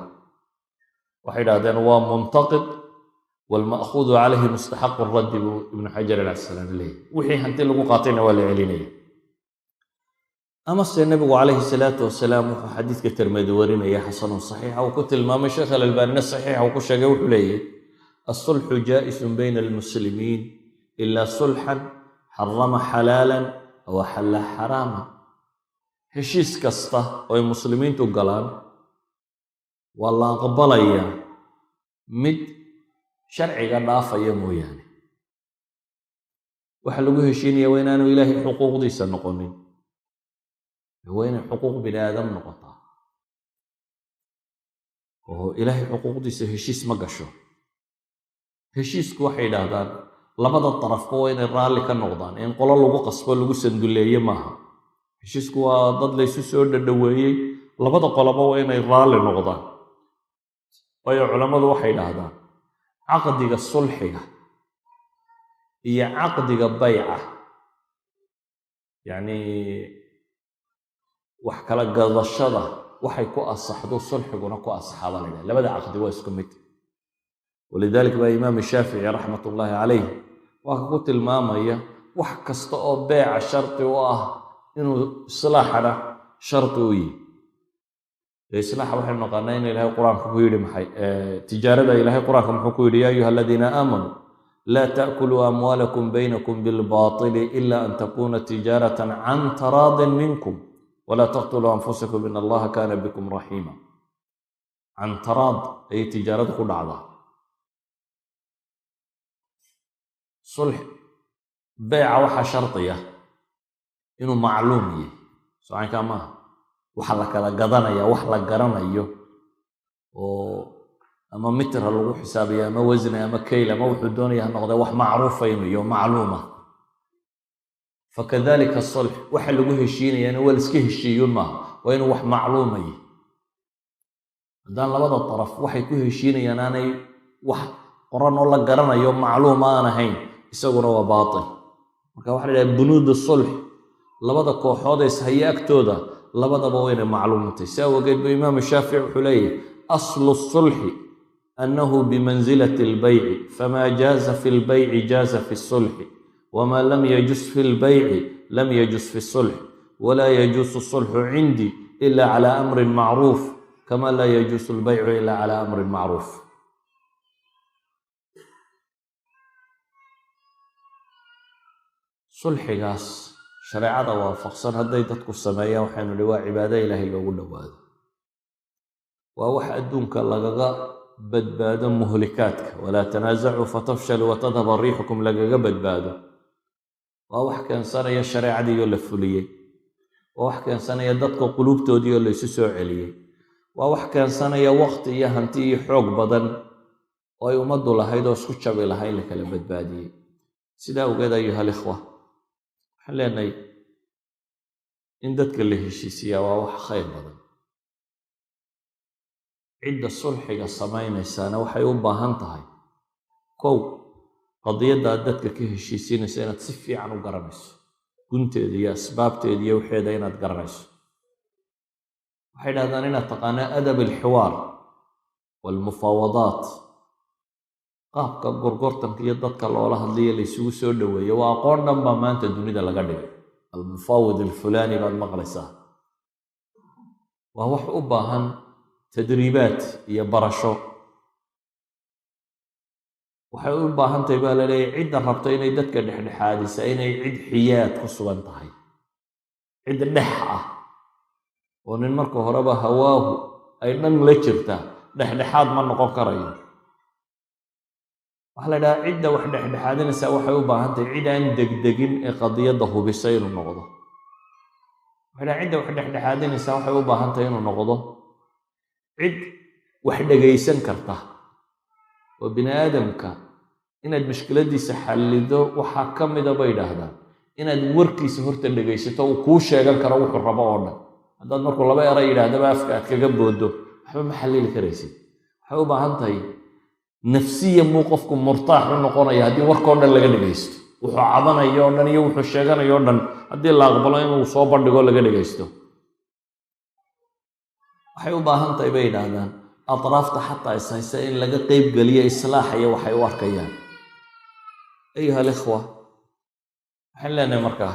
waxay dhahdeen waa muntaqid, waalma'khuudu calayhi mustaxaqu raddi, buu Ibnu Xajar alcasqalaani leeyahy. Wixii hanti lagu qaatayna waa la celinaya. Amase nebigu calayhi salaatu wasalaam wuxuu xadiidka Tirmidi warinaya, xasanun saxiixa uu ku tilmaamay, Sheekh Alalbaanina saxiixa uu ku sheegay, wuxuu leeyahy, alsulxu jaa'isun bayna almuslimiin ilaa sulxan xarama xalaalan aw axalla xaraama. Heshiis kasta oo ay muslimiintu galaan waa la aqbalayaa, mid sharciga dhaafaya mooyaane. Waxa lagu heshiinaya waa inaanu ilaahay xuquuqdiisa noqonin, waa inay xuquuq bini aadam noqotaa, oo ilaahay xuquuqdiisa heshiis ma gasho. Heshiisku waxay yidhaahdaan labada darafba waa inay raalli ka noqdaan, in qolo lagu qasbo, lagu sanduleeye maaha. Heshiisku waa dad laysu soo dhadhoweeyey, labada qoloba waa inay raalli noqdaan. Waayo culammadu waxay idhaahdaan, caqdiga sulxiga iyo caqdiga bayca, yacni wax kala gadashada, waxay ku asaxdo sulxiguna ku asaxaa baa la yidhaha. Labada caqdi waa isku mid. Walidaalika baa Imaam Shaafici raxmatullaahi calayh waa ka ku tilmaamaya wax kasta oo beeca sharti u ah inuu islaaxana sharti u yihi. Islaaxa waxaynu naqaanaa in Ilaahay Qur-aanka ku yidhi maxay? Tijaarada Ilaahay Qur-aanka muxuu ku yidhi? Yaa ayuha aladiina aamanuu laa ta'kuluu amwaalakum baynakum bilbaatili ila an takuna tijaaratan can taraadin minkum walaa taqtuluu anfusakum in Allaha kaana bikum raxiima. Can taraad ayay tijaaradu ku dhacdaa. Sulx beeca waxaa shardiya inuu macluum yahay, socankaa maaha. Waxa la kala gadanaya wax la garanayo oo ama mitra lagu xisaabiyo ama wasni ama kayl ama wuxuu doonaya ha noqdee, wax macruufa inuu iyo macluuma. Fakadalika sulx, waxa lagu heshiinayaana waa la iska heshiiyun maaha, waa inuu wax macluumayi. Haddaan labada daraf waxay ku heshiinayaan aanay wax qoran oo la garanayo macluuma aan ahayn, isaguna waa baatil. Marka waxa la idhaha bunuud sulx labada kooxood ee ishaye agtooda labadaba waynay macluumantay. Si awgeed buu Imaamu Shaafici wuxuu leeyahy: aslu sulxi annahu bimansilati albayci, famaa jaaza fi lbayci jaaza fi sulxi, wamaa lam yajus fi lbayci lam yajus fi sulx, walaa yajuusu sulxu cindii ila cala amrin macruuf, kama laa yajuusu lbaycu ila cala amrin macruuf. Sulxigaas shareecada waafaqsan hadday dadku sameeyaan, waxaynu nihi waa cibaado Ilaahay loogu dhowaado, waa wax adduunka lagaga badbaado muhlikaadka, walaa tanaasacuu fatafshaluu watadhaba riixukum lagaga badbaado, waa wax keensanaya shareecadiioo la fuliyey, waa wax keensanaya dadka quluubtoodii oo laysu soo celiyey, waa wax keensanaya waqti iyo hanti iyo xoog badan oo ay ummaddu lahayd oo isku jabi lahaa in la kala badbaadiyey. Sidaa awgeed, ayuha alikhwa, waxaan leenahay in dadka la heshiisiyaa waa wax khayr badan. Cidda sulxiga samaynaysaana waxay u baahan tahay, kow, qadiyaddaad dadka ka heshiisiinaysa inaad si fiican u garanayso, gunteeda iyo asbaabteeda iyo waxeeda inaad garanayso. Waxay dhahdaan inaad taqaanaa adab alxiwaar waalmufaawadaat, qaabka gorgortanka iyo dadka loola hadlayo laysugu soo dhoweeyo, waa aqoon dhan baa maanta dunida laga dhigay. Almufaawid alfulaani baad maqlaysaa. Waa wax u baahan tadriibaat iyo barasho. Waxay u baahan tahay baa la leeyahy cidda rabta inay dadka dhexdhexaadisa inay cid xiyaad ku sugan tahay, cid dhex ah oo nin marka horeba hawaahu ay dhan la jirtaa dhexdhexaad ma noqon karayo. Waxaa la idhahaa cidda wax dhexdhexaadinaysaa waxay u baahan tahay cid aan degdegin ee qadiyadda hubisa inuu noqdo. Waxay dhaha cidda wax dhexdhexaadinaysaa waxay u baahan tahay inuu noqdo cid wax dhegaysan karta, oo bini aadamka inaad mushkiladiisa xallido waxaa ka mida bay idhaahdaan inaad warkiisa horta dhegaysato, uu kuu sheegan karo wuxuu rabo oo dhan. Haddaad markuu laba eray yidhaahdaba afka aad kaga boodo, waxba ma xallili karaysid. Waxay u baahan tahay nafsiyan buu qofku murtaax u noqonaya haddii warkao dhan laga dhegaysto, wuxuu cabanayo o dhan iyo wuxuu sheeganayo o dhan haddii la aqbalo inuu soo bandhigo laga dhegaysto. Waxay u baahan tahay bay yidhaahdaan atraafta xataa ishaysa in laga qeyb geliyo islaaxaya waxay u arkayaan. Ayuha alikhwa, waxaan leenahay markaa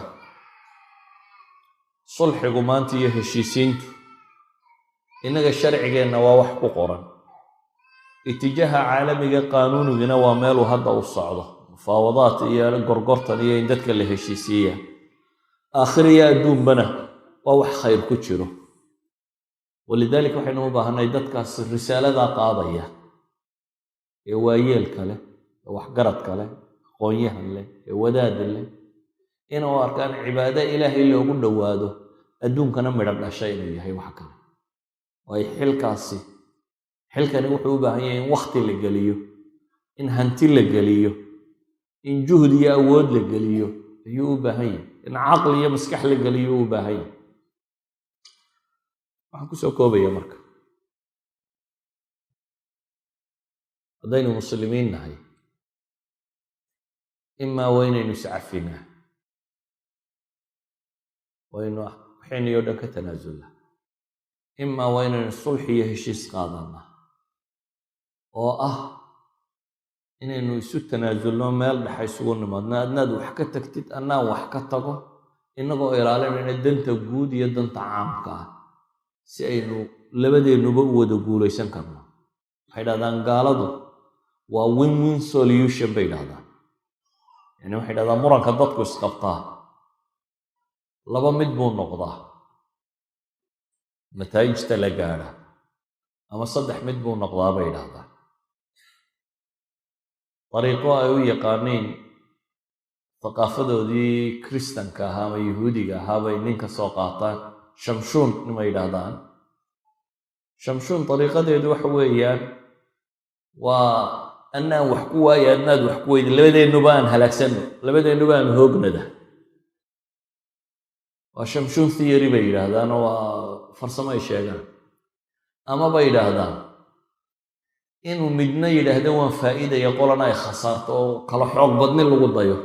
sulxigu maanta iyo heshiisiintu innaga sharcigeenna waa wax ku qoran, itijaaha caalamiga qaanuunigina waa meeluu hadda u socdo, mufaawadaat iyo gorgortan iyo in dadka la heshiisiiya. Aakhiriya adduunbana waa wax khayr ku jiro. Walidaalika waxaynu u baahanay dadkaas risaaladaa qaadaya ee waayeelka leh, ee waxgaradka leh, aqoonyahan leh, ee wadaada leh, inuu arkaan cibaado Ilaahay loogu dhowaado, adduunkana midho dhasha inuu yahay. Wax kale waayo xilkaasi, xilkani wuxuu u baahan yahay in wakhti la geliyo, in hanti la geliyo, in juhd iyo awood la geliyo ayuu u baahan yahay, in caqli iyo maskax la geliyo u baahan yahay. Waxaan kusoo koobaya marka, haddaynu muslimiin nahay, imaa waa inaynu iscafinaa, waynu waxaynayo dhan ka tanaasulnaa, imaa waa inaynu sulxi iyo heshiis qaadanaa oo ah Inaynu isu tanaasulno, meel dhexa isugu nimaadno, adnaad wax ka tagtid, annaan wax ka tago, innagoo ilaalinayna danta guud iyo danta caamka ah, si aynu labadeennuba u wada guulaysan karno. Waxay dhahdaan gaaladu waa win win solution bay dhahdaan. Yani waxay dhahdaan muranka dadku isqabtaa laba mid buu noqdaa nataa'ijta la gaadha, ama saddex mid buu noqdaa bay dhahdaan. Dariiqo ay u yaqaaniin thaqaafadoodii Kristanka ahaa ama Yuhuudiga ahaa bay nin ka soo qaataan, Shamshuun nimay yidhaahdaan. Shamshuun dariiqadeedu waxa weeyaan waa annaan wax ku waayo, adnaad wax ku weydi, labadeennuba aan halaagsanno, labadeennuba aan hoognada. Waa Shamshuun theory bay yidhaahdaan, oo waa farsamo ay sheegaan. Ama bay yidhaahdaan inuu midna yidhaahdo waan faa'iidaya, qolana ay khasaarto, oo kala xoog badni lagu dayo.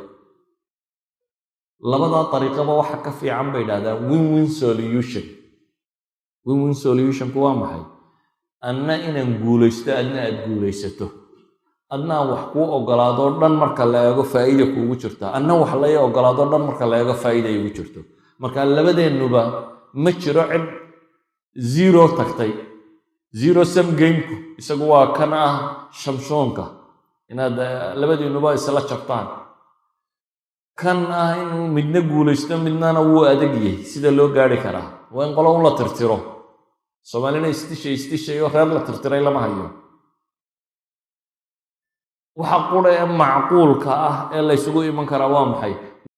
Labadaa dariiqaba waxa ka fiican bay yidhahdaan win win solution. Win win solutionku waa maxay? Anna inaan guulaysto, adna aad guulaysato, adna aan wax kuu ogolaadoo dhan marka la eego faa'iida kuugu jirta, anna wax lai ogolaadoo dhan marka la eego faa'iida igu jirto. Marka labadeennuba ma jiro cid zero tagtay. Zero sum gameku isagu waa kan ah Shamshoonka, inaad labadiinuba isla jabtaan. Kan ah inuu midna guulaysto midnana wuu adag yahay, sida loo gaari karaa waa in qolo un la tirtiro. Soomaalina isdishay isdishayo, reer la tirtiray lama hayo. Waxa qura ee macquulka ah ee laysugu iman karaa waa maxay?